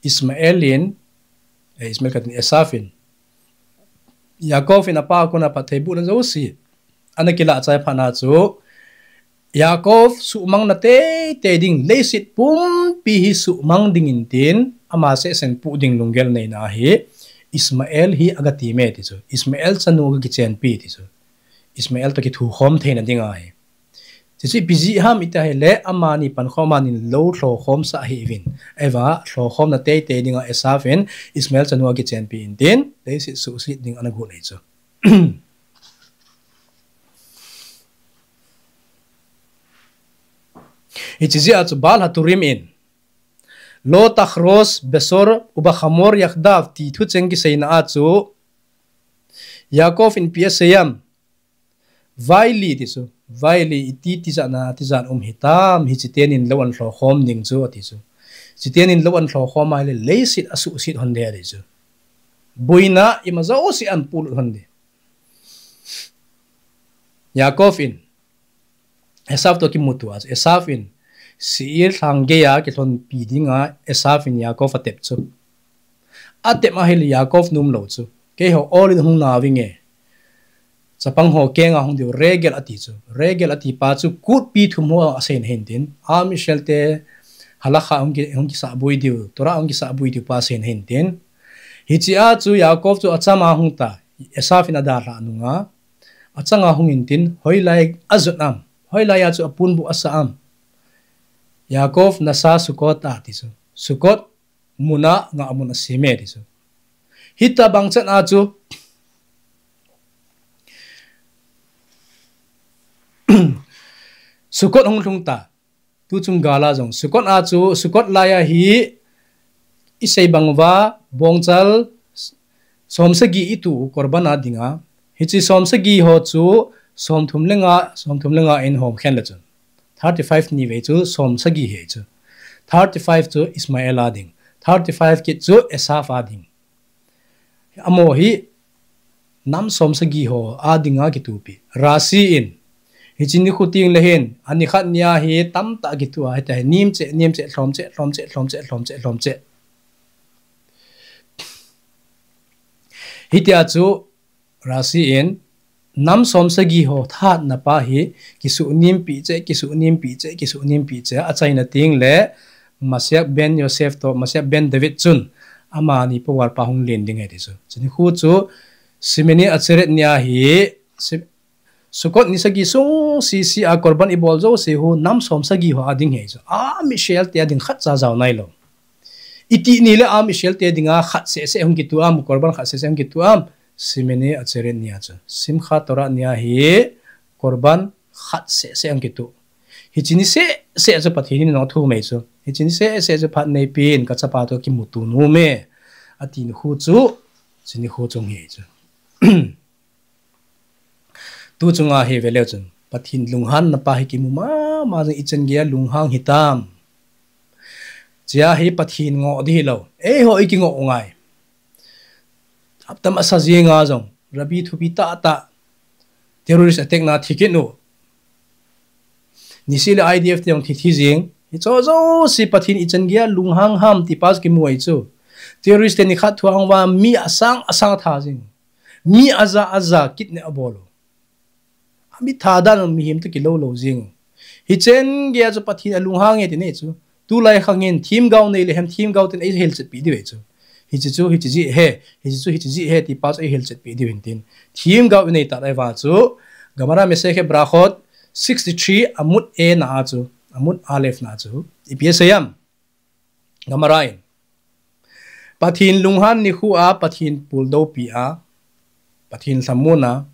Ismael in, eh, Ismael katin Esaf in, Yaakov in apa a kona phattheibohna jouse ana kilah chai phat a chu, Yaakov suhmang na teitei ding, leiset pumpi hi suhmang ding in tin, ama sehseh puh ding lunggel neina hi, Ismael hi aga time ti chu. Ismael chanu aga kichenpi ti chu. Ismael toh kithukhom theina ding ahi. Chuchu ipi jeh ham iti ahile, amani pankhom a nin lou lhokhom sah hih uvin. Ahivang, lhokhomna teitei dinga Esaf in, Ismael chanu akichenpi in tin, leiset suhset ding ana got ahi chu. Hiche jeh a chu Baal Haturim in, Lo tachrosh besor ubahamor yachdav ti thucheng kiseina a chu, Yaakov in ipi asei em, Vaili ti chu, vaili iti tijatna, tijat um hitam, hiche teni in lou ana lhokhom ding chu, ati chu. Hiche teni in lou ana lhokhom ahile, leiset asuhset hon ding ati chu. Boina ima jouse ana polut hon ding. Yaakov in, Esaf toh kimuto a chu, Esaf in, Seir lhang geiya kilhonpi dinga, Esaf in Yaakov atep chu. Atep ahile Yaakov nom lou chu. Keiho ol in hung nauvinge. Chapang ho kenga hung diu, Regel ati chu. Regel ati pa chu kutpi thum ho asei na hin tin. Am Israel te halakha hung ki, hung kisahboi diu, Torah hung kisahboi diu pa asei na hin tin. Hiche a chu Yaakov chu achama hung ta. Esaf in adalhah nunga. Achanga hung in tin, hoilai ajot am. Hoilai a chu aponbuh asa am. Yaakov nasa Sukkot ati chu. Sukkot muna ngahmun asem e ti chu. Hitabang chan a chu, Sukkot hung lhung ta. Tuchung gal a jong. Sukkot a chu, Sukkot laiya hi, isei bang uva, bongchal, somsagi itu korban a dinga. Hiche somsagi ho chu, somthum le nga, somthum le nga in hom khen le chun. Thirty-five ni vei chu somsagi hi chu. Thirty-five chu Ismael a ding. Thirty-five kit chu Esaf a ding. Amaho hi nam somsagi ho a dinga kitupi. Rashi in. Hiche nikho teng le hin, ani khat nia hi tamtah kituh a, hitia hi nem cheh, nem cheh, lhom cheh, lhom cheh, lhom cheh, lhom cheh, lhom cheh. Hitia chu Rashi in, nam somsagi ho thahatna pa hi, kisuh nempi cheh, kisuh nempi cheh, kisuh nempi cheh, achaina teng le, Mashiach ben Yosef toh, Mashiach ben David chun, amani power pa hung len ding ahi ti chu. Chuni khu chu, Shemini Atzeret nia hi, Sim-, Sukkot ni sagi sung sese a korban ibol jouse hi, nam somsagi ho a ding ahi chu. Am Israel te a ding khatcha jao nailou. Iti ni le am Israel te dinga khat seh seh hung kituh am, korban khat seh seh hung kituh am, Shemini Atzeret nia chu. Simchat Torah nia hi korban khat seh seh hung kituh. Hiche ni seh seh chu Pathen in nong thu mei chu. Hiche ni seh seh chu phat neipen kachapa toh kimuto nom e. Ati nikho chu, hiche nikho chu hung hi chu. Tuchunga hi veleu chun, Pathen lunghanna pa hi kimu mama jing ichan geiya lunghang hitam. Chea hi Pathen ngoh ding hilou. Eiho ikingoh u ngai. Hapta masa jenga jong, Rabbi thupi tahtah, terrorist attack na thi kit u. Nisi le I D F te jong thi thi jing. Hicho jouse Pathen ichan geiya lunghang ham ti pa kimu ahi chu. Terrorist te nikhat thu ahung uva mi asang asang atha jing. Mi aja aja kidnap abol u. Ami thadan mihem toh kilou lou jing u. Hichen geiya chu Pathen alunghang e ti nei chu. Tulai khang hin themgao nei le hem themgao ten eihilchetpi diu ahi chu. Hiche chu hiche jeh ahi, hiche chu hiche jeh ahi ti pa chu eihilchetpi diu hin tin. Themgao inei tah uva chu Gemara Masechet Berachot sixty-three Amud A na a chu, Amud Aleph na a chu. Ipi asei em. Gemara in. Pathen lunghan nikho a, Pathen puldoupi a, Pathen lhamon a,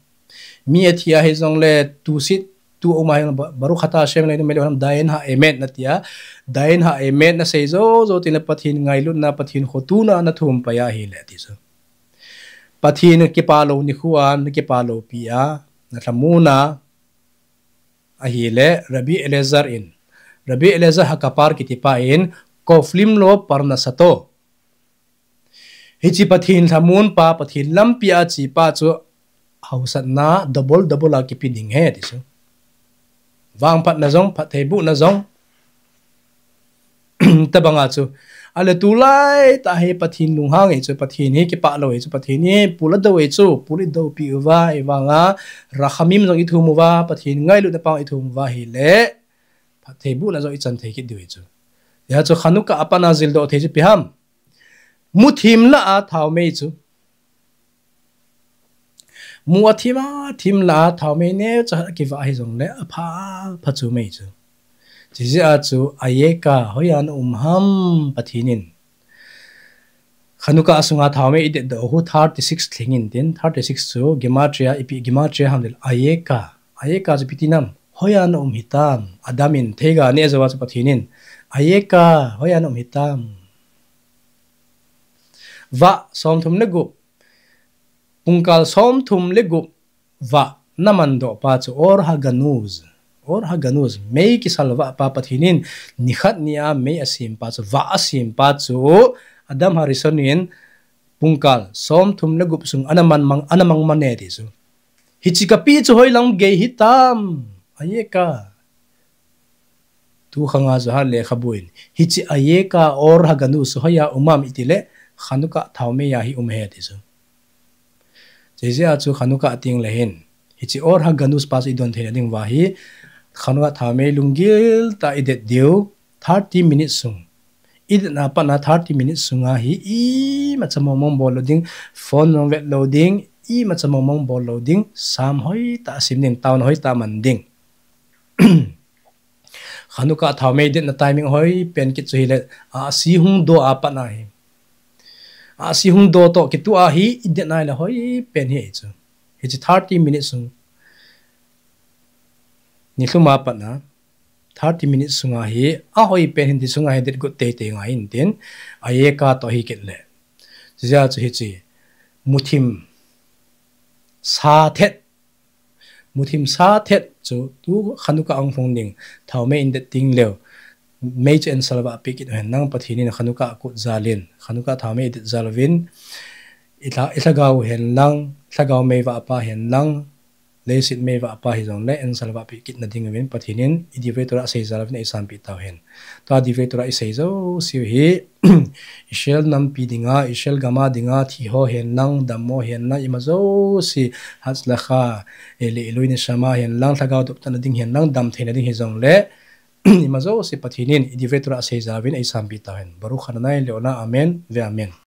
mi athi a hijongle tusit, tu um a hijongle Ba-, Baruch Ata Hashem Eloheinu Melech Haolam Dayan Ha'emet na tia, Dayan Ha'emet na sei jou jou teng le Pathen ngailutna, Pathen khotuna na thum pai a ahile ti chu. Pathen kipa lou nikho a, na kipa loupi a, na lhamon a, ahile, Rabbi Elazar in, Rabbi Elazar Hakapar kiti pa in, Koflim lo parnasato. Hiche Pathen lhamon pa, Pathen lampi a che pa chu, hausatna double double a kipe ding ahi ti chu. Vangphatna jong, phattheibohna jong, Tabanga chu, ale tulai tah hi Pathen lunghang ahi chu, Pathen hi kipah lou ahi chu, Pathen hi pul adou ahi chu, pul idoupi uva, ahivanga Rachamim jong ithum uva, Pathen ngailutna pang ithum uva ahile, phattheibohna jong ichan thei kit diu ahi chu. Hijeh chun Chanukah a pat a jildoh thei chu ipi ham? Muthim lah a thaomei chu. Mu athim athim lah a thaomei neocha kivah hijongle apha, pha chu mei chu. Hijeh a chu Eika, hoiya na um ham Pathen in. Chanukah sunga thaomei idetdoh u thirty-six lhing intin, thirty-six chu Gematria, ipi Gematria ham tile Eika. Eika chu ipi ti nam, hoiya na um hitam. Adam in theiga aneh jouva chu Pathen in, Eika, hoiya na um hitam. Vah somthum le gup, pungkal somthum le gup vah namandoh pa chu Or HaGanuz. Or HaGanuz, mei kisalvah pa Pathen in nikhat nia mei asem pa chu, vah asem pa chu Adam HaRishon in pungkal somthum le gup sung ana man mang, ana mang man e ti chu. Hiche kapi chu hoilang gei hitam, Eika. Tu khanga Zohar lekhabu in, hiche Eika Or HaGanuz chu hoiya um am itile, Chanukah thaomei a hi um ahi ti chu. Hijeh a chu Chanukah teng le hin, hiche Or HaGanuz pa chu idon theina diuva hi, Chanukah thaomei lunggil tah a idet diu, thirty minutes sung. Idetna a pat a thirty minutes sunga hi imacha mong mong bol lou ding, phone jong vet lou ding, imacha mong mong bol lou ding, Psalm hoitah sim ding, taona hoitah man ding. Chanukah thaomei idetna timing hoi pen kit chu hile, ahsi hung do a pat ahi. Ahsi hung do toh kitoh a hi idet nai le hoi pen hi chu. Hiche thirty minutes sung, nilhum a pat a thirty minutes sunga hi, ahoi pen hin ti sunga hi det got teitei ngai intin, Eika toh hi kit le. Hijeh a chu hiche muthim sa thet, muthim sa thet chu tu Chanukah ahung lhung ding, thaomei idet teng leu, mei chu eisalvah peh kit uhen lang, Pathen in Chanukah akut jal in, Chanukah thaomei idet jal uvin, ilha, ilhagao hen lang, lhagao mei vah pa hen lang, leiset mei vah pa hijongle eisalvah peh kitna diuvin Pathen in iDivrei Torah sei jal uvin eisanpeh tauhen. Tua Divrei Torah isei jouseu hi, Israel nampi dinga, Israel gam a dinga, thi ho hen lang, dam ho hen lang, ima jouse, Hatzlacha, eh, Le'ilui Neshama hen lang, lhagao doptahna ding hen lang, dam theina ding hijongle, ima jouse Pathen in iDivrei Torah sei jal uvin eisanpeh tauhen. Baruch Adonai le'olam, amen ve'amen.